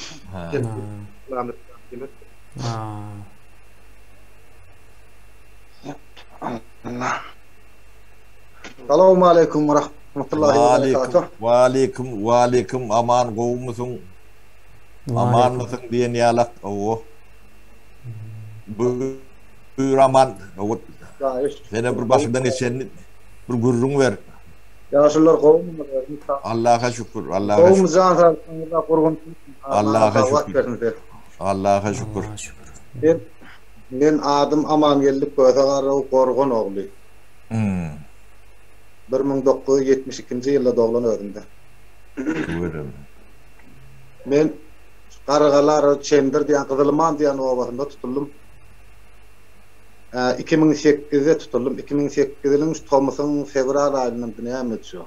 Salowmaleýkum we rahmetullahi we berekatuh. Waleýkim, waleýkim, aman gowumysyň? Amanmysyň diýen ýalak, owo. Buýur aman, owo. Sene bir başyňdan geçenini bir gürrüň ber. Ýaşulular gowumyňyz? Allaha şükür, Allaha şükür. Gowumy jan saglygyňyzda gurgun. Allaha şükür. Allaha şükür. Men men adym Amangeldi Köse Garrow Gorgan ogly. 1972-nji ýylda doglan özümde. Tüweleme. Men Garagalar Çendir diýen Gyzylman diýen obasynda tutuldym. 2008-de tutuldym. 2008 ýylyň şu tomusyň fewral aýynda näme şu?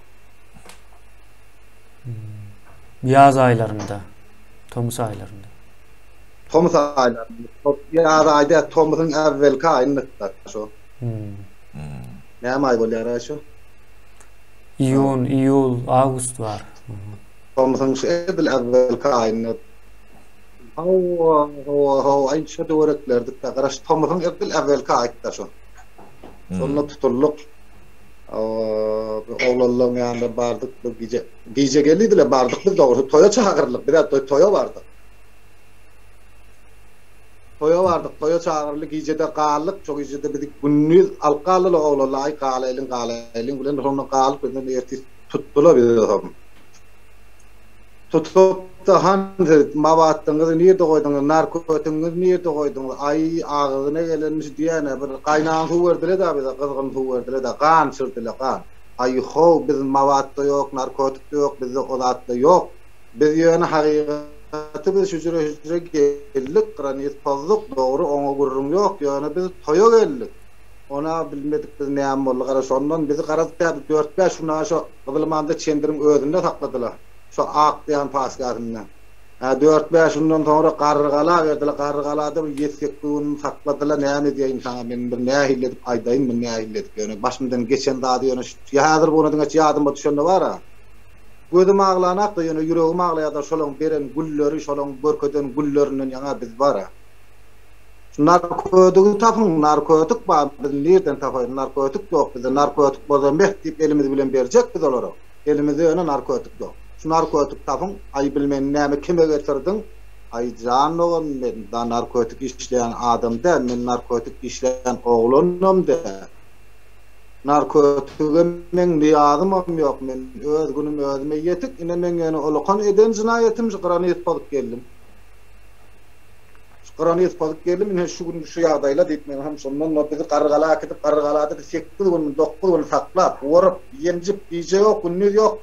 Ýaz aýlarynda, tomus aýlarynda. Tomus aýlarynda. Ýaz aýy däl, tomusyň äwwelki aýynda şo. Näme aý bolýar aý şo? Iýun, iýul, awgust bar. Tomusyň şu edil äwwelki aýynda. Hawa, hawa, hawa, aý şo töwereklerdik-de, garaş tomusyň edil äwwelki aýy-da şo. Şonda tutuldyk. Hawa, bir oglanlaryň ýanyna bardyk bir gije. Gije geldiler, bardyk biz dogrusy toýa çagyryldyk. Biz-ä toýa bardyk. Toýa bardyk, toýa çagyryldy, gije-de galdyk. Şo gije-de bizi gündiz alyp galdylar oglanlar, aý galaýlyň, galaýlyň bilen şonda galyp bizden ertir tutdular bizi soň. Tutup-da han siz mabatdyňyzy nirde goýduňyz, narkotigiňizi nirde goýduňyz, aý agzyna gelenmiş diýýän-ä bir gaýnan suw berdiler-dä bize, gyzgyn suw berdiler-dä, gan içirdiler, gan. Aý how, biz mabat-da ýok, narkotik-de ýok, bizde o zat-da ýok. Biz ýöne hakykaty biz şüjre-şüjre geldik, granis pozduk, dogry oňa gürrüň ýok, ýöne biz toýa geldik. Ona bilmedik biz näme boldy, gara şondan bizi garaz tä bir dört-bäş gün dagy şo Gyzylmanda Çendiriň özünde sakladylar, şo Ak diýen pasgähinde. Hä, dört-bäş günden soňra Garrygala berdiler, Garrygalada bir ýedi-sekiz gün sakladylar, näme diýeýin saňa men bir nähili edip aýdaýyn men nähili edip, ýöne başymdan geçen zady ýöne şu häzir bu güne diňe ýadyma düşende bar-a. Gözüm aglanakda ýöne ýüregim aglaýada şolaň beren gülleri şolaň görkezen güllerinden ýaňa biz bara. Şu narkotygy tapyň narkotik bar biz nirden tapaýyn narkotik ýok bizde narkotik bolsa meh diýip elimiz bilen berjek biz olara elimizde ýöne narkotik ýok şu narkotik tapyň aý bilmen näme kime getirdiň aý jan dogan men da narkotik işleýän adam däl men narkotik işleýän oglanam däl. Narkotige meň nyýazymam ýok, men öz günüm özüme ýetik, ine meň ýöne ulakan eden jynaýatym şu granit pozup geldim. Şu Gyrany pozup geldim, ine şu gün şu ýagdaýla diýip men hem şondan bizi Garrygala äkidip, Garrygalada 8 gün, 9 gün saklap, gorup, ýenjip, gije ýok, gündiz ýok.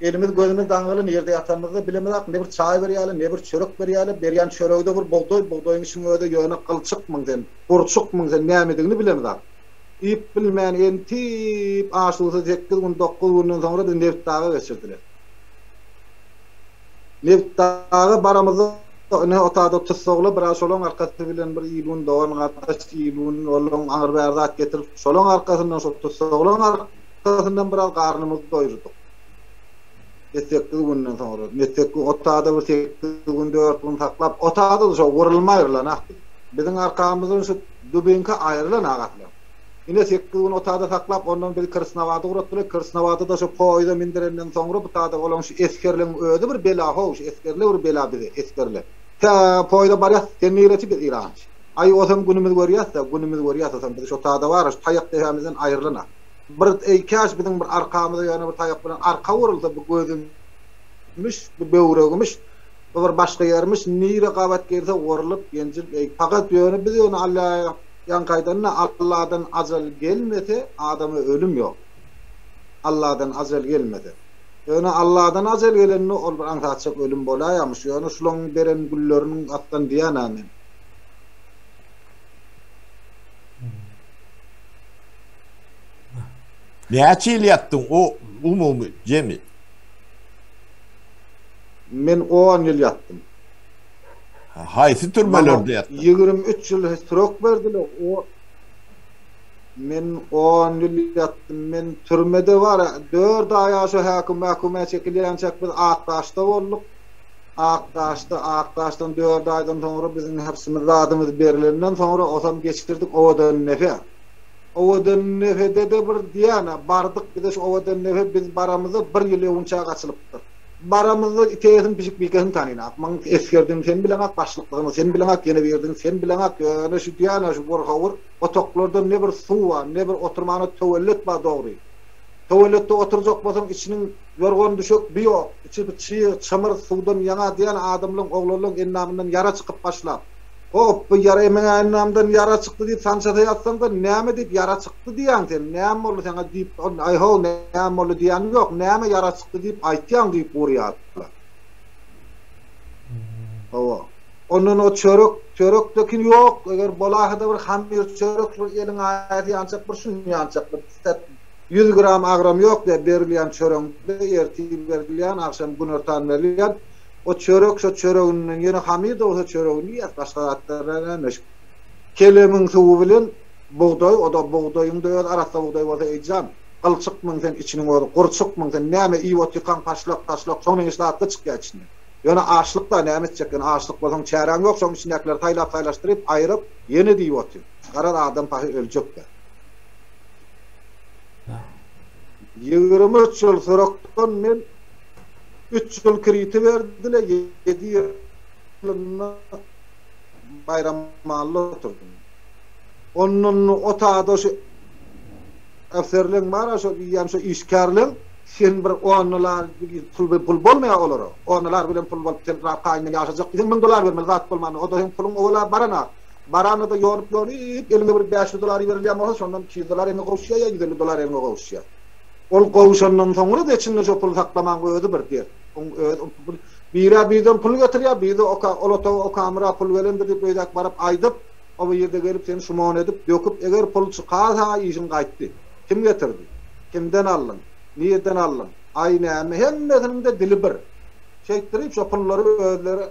Elimiz gözümiz daňgyly nirde ýatanymyzda bilemizok, ne bir çaý berýärler, ne bir çörek berýärler, berýän çöregi-de bir bugdaý, bugdaýyň içiniň özi ýöne gylçykmyň sen, gurçukmyň sen nämedigini bilemizok. Iýip bilmän entip aş-suwsuz sekiz gün, dokuz günden soňra bizi Nebitdaga geçirdiler. Nebitdaga baramyzda ine otada tussaglar biraz şolaň arkasy bilen bir ilun dogan gardaş ilun olaň aňyr bäri zat getirip şolaň arkasyndan şol tussaglaň arkasyndan biraz garnymyzy doýurdyk. Sekiz günden soňra Mesekgi otada bir sekiz gün dört gün saklap otada-da şo gurulma aýrylanak biz. Biziň arkamyzdan şu dubinka aýrylanak aslam. Ine sekiz gün otada saklap ondan bizi Krsnawada ugratdylar. Krsnawada-da şo poýeza mindirenden soňra bu tada olaň şu esgerleň özi bir bela how şu esgerler bir bela bize esgerler. Tä poýeza barýas sen nireçi biz Irançy. Aý osam günümizi görýäs-dä günümizi görýäs osam biz şo tada bar şu taýak depämizden aýrylanak. Bir eý käş biziň bir arkamyza ýöne bir taýak bilen arka urulsa bu gözümiş bu böwregmiş bu bir başga ýermiş nire gabat gelse urlup ýenjilip eý pakat ýöne biz ýöne Alla Ýaňky aýdanyna Alladan ajal gelmese adama ölüm ýok. Alladan ajal gelmese. Ýöne Alladan ajal gelende ol bir aňsatjak ölüm bolaýamyş. Ýöne şulaň beren gülleriniň aslan diýýän-ä men. Näçe ýyl ýatdyň o umumy jemi? Men on ýyl ýatdym. Haýsy türmelerde ýatdyň? 23 ýyl srok berdiler. O Men 10 ýyl ýatdym. Men türmede bar. 4 aý aşa häkim mäkümä çekilýänçäk biz Akdaşda bolduk. Akdaşda, Akdaşdan 4 aýdan soňra biziň hepsimiz zadymyz berilenden soňra osam geçirdik Owadan Nefe. Owadan Nefede-de bir diýýän, bardyk bize şu Owadan Nefe biz baramyzda bir ýyl öňünçä gaçylypdyr. Baramyzda itegesin pişik bikesin tanynak. Maň esgerdigini sen bileňak, başlyklygyny sen bileňak, ýene birdigini sen bileňak, ýöne şu diýýän-ä şu gurhawur otaglarda ne bir suw bar, ne bir oturmana töwellet bar dogry. Töwelletde oturjak bolsaň içiniň ýorgan-düşek bi ýok, içi bir çyg, çymyr, suwdan ýaňa diýýän adamlaň, oglanlaň endamyndan ýara çykyp başlap. Hop, bu ýara meň endamdan ýara çykdy diýip sançasa ýatsaň-da, näme diýip ýara çykdy diýýäň sen, näme boldy saňa diýip, aý-how, näme boldy diýýäniň ýok, näme ýara çykdy diýip aýtýaň diýip urýarlar. Hawa. Ondan o çörek, çörekdekin ýok, eger bolaýsa-da bir hamyr çörek şol eliň aýasy ýançak bir şuny ýançak bir 100 gram agram ýok diýip berilýän çöregiň-de ertir berilýän, agşam günortan berilýän. O çörek şo çöreginden ýöne hamyr-da bolsa çöregini iýýäs başga zatlar näme şu kelemiň suwy bilen bugdaý o-da bugdaýyň-da özi arassa bugdaý bolsa eýjan gylçykmyň sen içiniň özi gurçukmyň sen näme iýip otyrkaň paşlak taşlak şoň meňzeş zatlar çykýar içinden ýöne açlyk-da näme etjek ýöne açlyk bolsaň çäräň ýok şoň içindäkileri saýlap saýlaşdyryp aýryp ýene-de iýip otyr garaz adam pahy öljek-dä. 23 ýyl sorokdan men Üç ýyl kriti berdiler, ýedi ýylynda Baýramally oturdym. Ondan o tada şu ofserleň bar-a şo diýýän şo işgärleň sen bir on dolar pul pul bolmaýar olara. On dolar bilen pul bolup sen rahat ýaşajak diýseň 1000 dolar bermeli zat bolmanda o-da seň puluň owala barana. Baranda-da ýonup ýonup eliňe bir 500 dolar berilýän bolsa şondan 200 dolar eliňe gowuşýar ýa 150 dolar eliňe gowuşýar. Ol gowşandan soňra-da içinde şo puly saklamaň özi bir dert. Oň özi pul birä birden pul getirýär, biri oka ol otaga o kamera pul gelendir diýip öýdäk baryp aýdyp, o bu ýerde gelip seni şumon edip, döküp, eger pul çykarsa işiň gaýtdy. Kim getirdi? Kimden aldyň? Nirden aldyň? Aý näme hemmesiniň-de dili bir. Şeýtdirip şo pullary özleri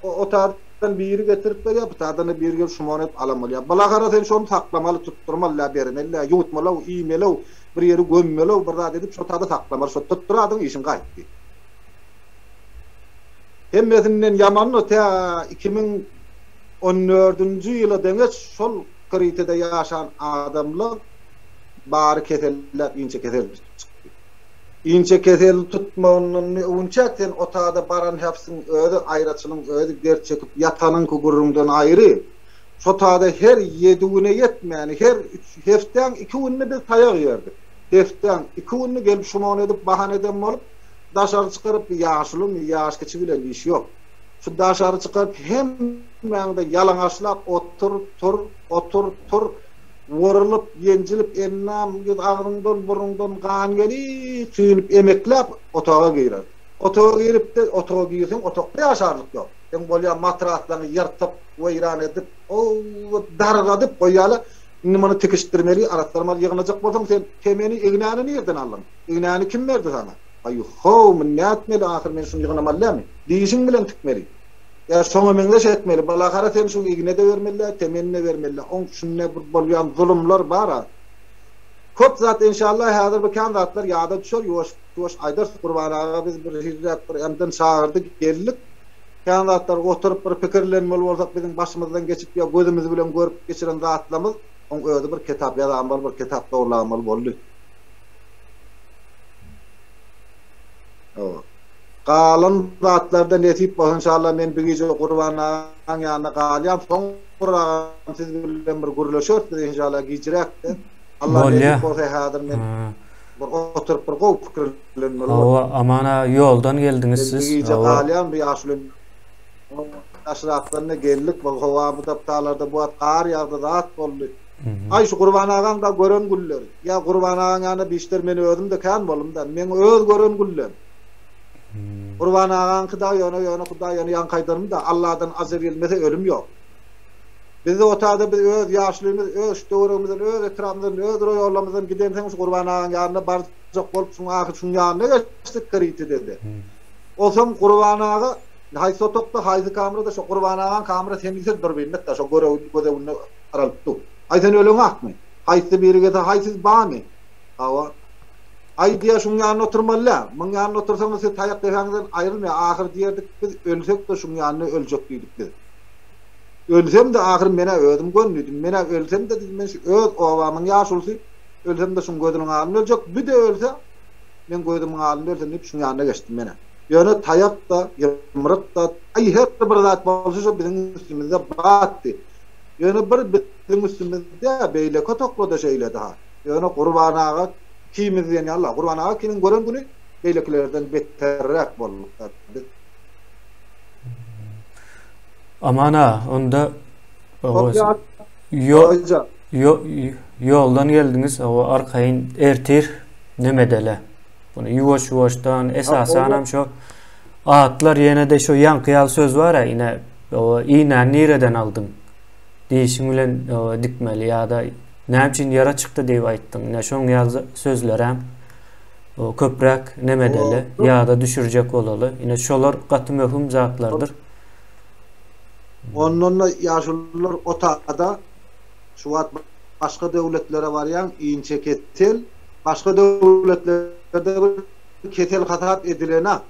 o otadan biri getirip berýär, bu tadan-da biri gelip şumon edip alan bolýar. Bulagara sen şony saklamaly, tutdurmaly-la, bermeli-lä, ýuwutmaly-ow, iýmeli-ow, bir ýeri gömmeli-ow, bir zat edip şo tada saklamaly, şo tutduradyň işiň gaýtdy. Hemmesinden ýamany tä 2014-nji ýyla deňeç şol Kritede ýaşan adamlar bary keselläp inçekesel çykdy. Inçekesel tutmagyndan öwünçäk sen otada baran häpsiň özi aýraçylyň özi dert çekip ýatanyňky gürrüňden aýry. Şo tada her ýedi güne ýetmäni her üç hepdäň iki gününi biz taýak iýerdik. Hepdäň iki gününi gelip şumon edip bahana eden bolup daşary çykaryp bir ýaşulymy ýaş kiçi bilen iş ýok. Şu daşary çykaryp hemmäňi-de ýalaňaçlap otur, tur, otur, tur, Wurulyp, ýenjilip, ennam ýüz agzyňdan, burnuňdan gan gelip, süýnüp, emekläp otaga girer. Otaga girip-de, otaga girseň, otagda ýaşarlyk ýok. Seň bolýan matraslaryňy ýyrtyp, weýran edip, o-o, dargadyp goýýarlar. Indi muny tikişdirmeli, arassalamaly, ýygnajak bolsaň, sen temeni, ignäni nirden aldyň? Ignäni kim berdi saňa? Aý-how, muny nätmeli, ahyr men şuny ýygnamaly dälmi? Dişiň bilen tikmeli. Ýa şoňa meňzeş etmeli. Balahara sen şu igne-de bermeli-dä, temeni-de bermeli-dä. Oň içinde bir bolýan zulumlar bar-a. Köp zat enşalla häzir bir kän zatlar ýada düşer, ýuwaş-ýuwaş aýdarys. Gurban aga biz bir hiliräk bir emden çagyrdy, geldik. Kän zatlar oturyp bir pikirlenmeli bolsak biziň başymyzdan geçip ýa gözümiz bilen görüp geçiren zatlamyz, oň özi bir kitap ýazanmaly, bir kitap dogurlamaly boldy. Hawa. Galan zatlarda nesip bolsa inşallah men bir gije Gurban agaň ýanynda galýan soňragam siz bilen bir gürleşeris biz inşallah gijiräkde. Allah nesip bolsa häzir men bir oturyp bir gowy pikirlenmeli bor. Hawa Aman aga ýoldan geldiňiz siz. Men bir gije galýan bu ýaşuly daşrakdan-da geldik bu howa bu tapdalarda bu wagt gar ýagdy zat boldy. Aý şu Gurban agaň da gören gülleri. Ýa Gurban agaň ýanynda bişder men özüm-de kän bolum-da. Meň öz gören güllem. Gurban agaňky dagy ýöne ýöne Hudaý ýöne ýaňky aýdanym-da Alladan ajal gelmese ölüm ýok. Bizde otada biz öz ýaşulymyz öz şu töweregimizden öz etrabymyzdan öz roýonlarymyzdan gidensoň şu Gurban agaň ýanyna barjak bolup şuň ahyry şuň ýanyna geçdik Kiritide-de. Onsoň Gurban aga haýsy otagda haýsy kamerada şo Gurban agaň kamerasy hemişe durbinlikda şo görew gözeginde garalyp dur. Aý sen öleňakmy? Haýsy biri gelse haý siz bamy? Hawa. Aý diýýär şuň ýanynda oturmaly däl. Muň ýanynda otursaňyz siz taýak depäňizden aýrylmaýar. Ahyr diýerdik biz ölsek-de şuň ýanynda öljek diýdik biz. Ölsem-de ahyr men-ä özüm gön diýdim. Men-ä ölsem-de diýdim men şu öz obamyň ýaşulusy ölsem-de şuň gözüniň alnynda öljek. Bü-de ölse meň gözümiň alnynda ölsün diýip şuň ýanyna geçdim men-ä. Ýöne taýak-da, ýumruk-da, aý her bir zat bolsa şo biziň üstümizde batdy. Ýöne bir biziň üstümizde beýleki otaglarda şeýledi ha. Ýöne Gurban aga ikimiz diýen ýaly, Gurban aga ikimiziň gören güni beýlekilerden beterräk bolduk biz. Aman aga, onda ýoldan geldiňiz, hawa arkaýyn ertir nemedele. Muny ýuwaş-ýuwaşdan, esasanam şo atlar ýene-de şo ýaňky ýaly söz bar-a, ine, iňňäni nireden aldyň? Dişiň bilen dikmeli ýa-da näme üçin ýara çykdy diýip aýtdyň? Ine, şoň ýaly sözlerem köpräk neme edeli, ýada düşürjek bolaly. Ine, şolar gaty möhüm zatlardyr. Ondan-da ýaşulular otada şu wagt başga döwletlere barýaň inçe kesel başga döwletlerde bir kesel hasap edilenak.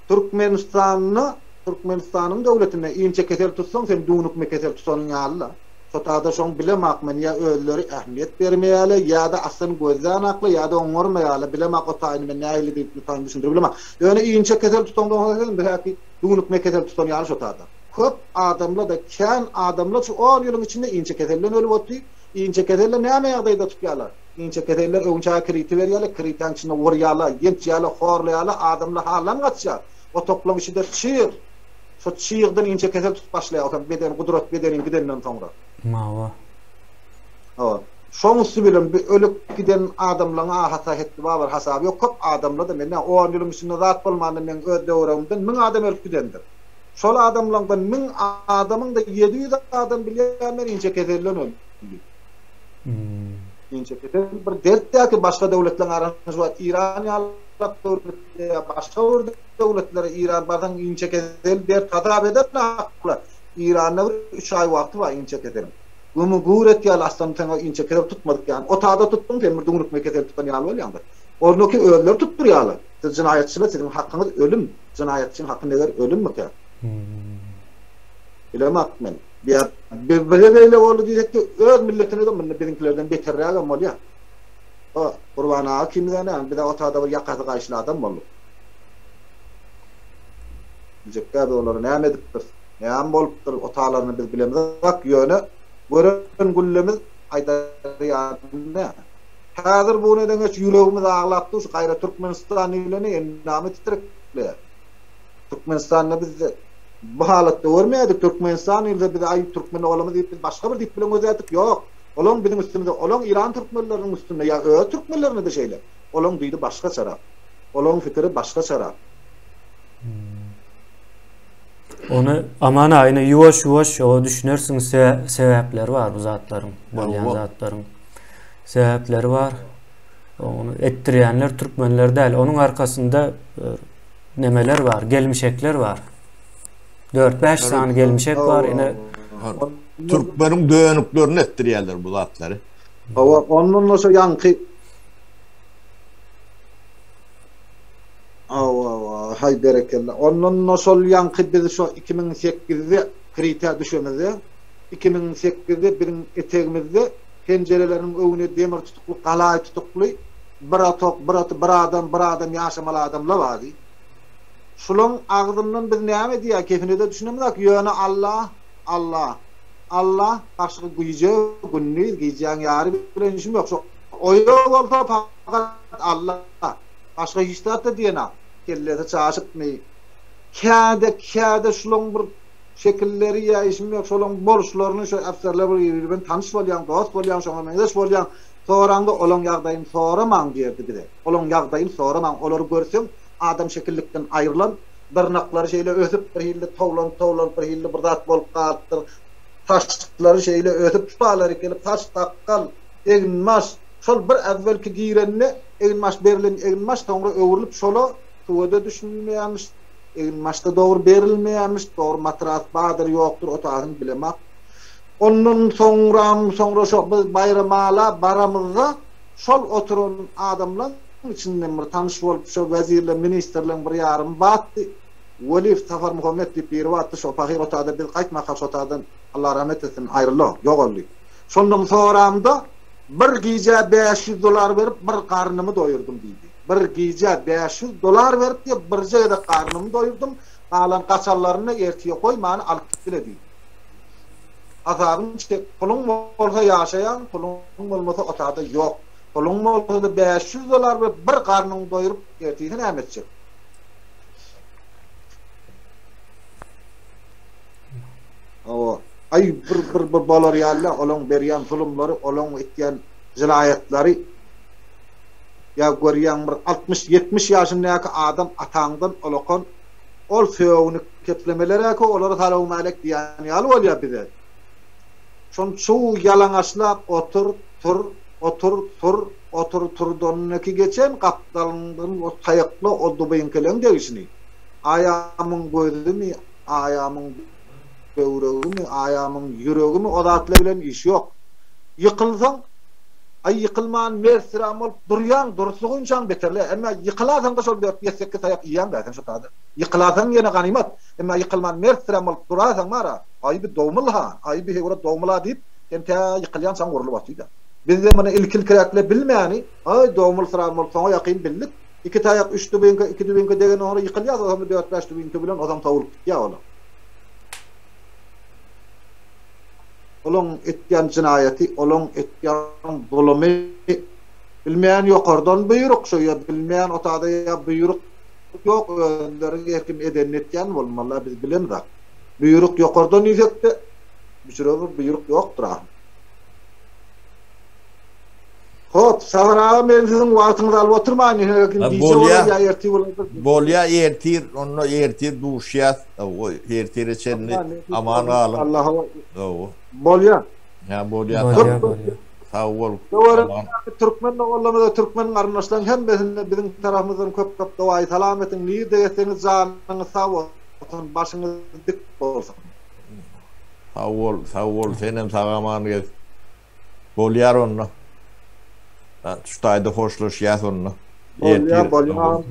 Türkmenistanda Türkmenistanyň döwletinde inçe kesel tutsaň sen düwnükme kesel tutanyň ýaly-la. Şo tada şoň bilemak men ýa özleri ähmiýet bermeýäle ýa-da aslyn gözlänakla ýa-da oňarmaýala bilemak o taýyny men nähili diýip taýyn düşündirip bilemak. Ýöne inçe kesel tutaňda sen häki düwnükme kesel tutan ýaly şo tada. Köp adamla-da kän adamlar şu on ýylyň içinde inçe keselden ölüp otdy. Inçe keselle näme ýagdaýda tutýarlar? Inçe keseller öňçä kiriti berýärler, kiritäň içinde urýarlar, ýençýärler, horlaýarlar, adamlar haldan gaçýar. Otaklaryň içinde çyg. Şo çygdan inçe kesel tutup başlaýar, otam beden gudrat bedeniň gidenden soňra. Hawa. Hawa. Şoň üsti bilen bu ölüp giden adamlaryň ahasa hetdi bar bir hasaby ýok. Köp adamlar-da mende on ýylyň içinde zat bolmanda meň öz döwregimden müň adam ölüp gidendir. Şol adamlaňdan müň adamyň-da 700 adam bilýän men inçe keselden öldi. Inçe kesel bir dert däl ki başga döwletleriň arasynda şu wagt Iran ýaly döwletde ýa başga bir döwletlere Iran barsaň inçe kesel dert hasap edenakla Iranda bir üç aý wagty bar inçe keseliň. Gömü gür et ýaly aslynda sen o inçe kesel tutmadyk ýaly. Otada tutduň sen bir düwnükme kesel tutan ýaly bolýaňda. Onnoki özleri tutdurýarlar. Siz jenaýatçylar siziň hakyňyz ölüm. Jenaýatçyň haky meger ölümmikä? Bilemok men. Ýa bize beýle boldy diýsek-de öz milletine-de munda biziňkilerden beterrägem bolýar. O Gurban aga kimden ýa bize otada bir ýakasy gaýyşly adam boldy. Biljekdä biz olary näme edipdiris, näme bolupdyr otalaryny biz bilemizok, ýöne gören güllemiz aýdar ýaly däl. Häzir bu neden geç ýüregimiz aglap dur şu gaýra Türkmenistan diýleni endamy titrekleýär. Türkmenistanda bizde. Bu halatda görmeýärdik. Türkmenistan diýilse biz aý türkmen oglumyz diýip biz başga bir dip bilen gözlärdik. Ýok. Olaň biziň üstümizde, olaň Eýran türkmenleriniň üstünde ýa öz türkmenlerine-de şeýle. Olaň dili başgaçarak. Olaň pikiri başgaçarak. Ony aman aga ine ýuwaş ýuwaş o düşünersiň sebäpleri bar bu zatlaryň bolýan zatlaryň sebäpleri bar. Ony etdirýänler türkmenler däl. Onuň arkasynda e, nemeler bar, gelmişekler bar. 4-5 sany gelmişek bar. Ine türkmeniň dönüklerini etdirýärler bu zatlary. Hawa, ondan da şu ýaňky Hawa, hawa, haý berekella. Ondan-da şol ýaňky biz şo 2008-de Krite düşemizde, 2008-de biziň etegimizde penjireleriniň öňüne demir tutukly, galaý tutukly bir otak, bir ot, bir adam, bir adam ýaşamaly adamlar bardy. Şulaň agzyndan biz näme diýýär, kepine-de düşünemzok, ýöne Alla, Alla, Alla, başga gije, gündiz, gijäň ýary bilen işim ýok, şo oýa bolsa pakat Alla. Başga hiç zat-da diýenak. Kellesi çaşypmy? Käde, käde şulaň bir şekilleri ýa işim ýok, şolaň boluşlaryny şo ofserler bir biri bilen tanyş bolýaň, dost bolýaň, şoňa meňzeş bolýaň. Soraňda olaň ýagdaýyny soramaň diýerdi bize. Olaň ýagdaýyny soramaň. Olary görseň, adam şekillikden aýrylan, dyrnaklary şeýle ösüp, bir hilli towlanyp-towlanyp, bir hilli bir zat bolup galypdyr. Saçlary şeýle ösüp, şubalary gelip, saç, sakgal, eginbaş, şol bir äwwelki girende Eginbaş berlen eginbaş soňra öwrülip şola suwa-da düşünilmeýärmiş, eginbaş-da dogry berilmeýärmiş, dogry matras bardyr ýokdur o taýyny bilemak. Ondan soňram soňra şo biz Baýramala baramyzda şol oturan adamlaň içinden bir tanyş bolup şo wezirleň ministrleň bir ýarymy batdy. Weliýew Saparmuhammet diýip biri batdy şo pahyr o taýda biz gaýtmakak şo taýdan Allah rahmet etsin aýryldy ýogaldy. Şondan soramda Bir gijä 500 dollar berip bir garnymy doýurdym diýdi. Bir gijä 500 dollar berip diýip birje gezek garnymy doýurdym, galan gaçanlaryny ertire goýmany alyp gitdile diýdi. Hasabyny çek, puluň bolsa ýaşaýaň, puluň bolmasa o tada ýok. Puluň bolsa-da 500 dollar berip bir garnyňy doýuryp ertisi näme etjek? Hawa. Aý bir bir bir bolar ýaly olaň berýän zulumlary, olaň etýän jenaýatlary ýa görýäň bir 60-70 ýaşyndaky adam ataňdan ulakan ol sögünip keplemeler-ä olara salowmälek diýýän ýaly bolýar bize. Şony çuw ýalaňaçlap otur, tur, otur, tur, otur, turdanynaki geçen gapdalyňdan o taýakla o dubyňkeleň degişini. Aýamyň gözümi, aýamyň böwregimi, aýamyň ýüregimi o zatlar bilen işi ýok. Ýykylsaň, aý ýykylman mertsiräm bolup durýaň, dursugyňçaň beterle. Emma ýykylasaň-da şol dört, ýedi-sekiz taýak iýýäň-dä sen şo taýda. Ýykylasaň ýene ganymat. Emma ýykylman mertsiräm bolup durasaň bar-a, aý bi dowmul-ha, aý bi höwre dowmul-a diýip, sen tä ýykylýançaň urlup otyr-da. Bizde muny ilki-ilkiräkle bilmäni, aý dowmulsyran bolup soňa ýakyn bildik. Iki taýak üç dubinka, iki dubinka degenden soňra ýykylýar, ozam dört-bäş dubinka bilen ozam sowulyp gitýär olar. Olaň etýän jenaýaty, olaň etýän zulumy bilmeýän ýokardan buýruk şo ýa bilmeýän otada ýa buýruk ýok özleri her kim edenini etýän bolmaly biz bilemzok. Buýruk ýokardan diýsekde büçüre bir buýruk ýokdur ahym. Hop, Sapar aga men siziň wagtyňyzy alyp oturmaýyn, ýöne kim gije bolar ýa ertir bolar. Bolýa ertir, onda ertir duşýas. Goý, ertire çenli aman galyň. Allaha Bolýa. Hä, bolýa. Sag bol. Türkmen doganlarymyza, türkmen garyndaşlaryň hemmesine biziň tarapymyzdan köp-köp dowaýy salam etiň. Nirde gezseňiz janyňyz sag bolsun, başyňyz dik bolsun. Sag bol, sag bol, senem sag-aman gez. Bolýar onda. Şu taýda hoşlaşýas onda. Bolýar, bolýar.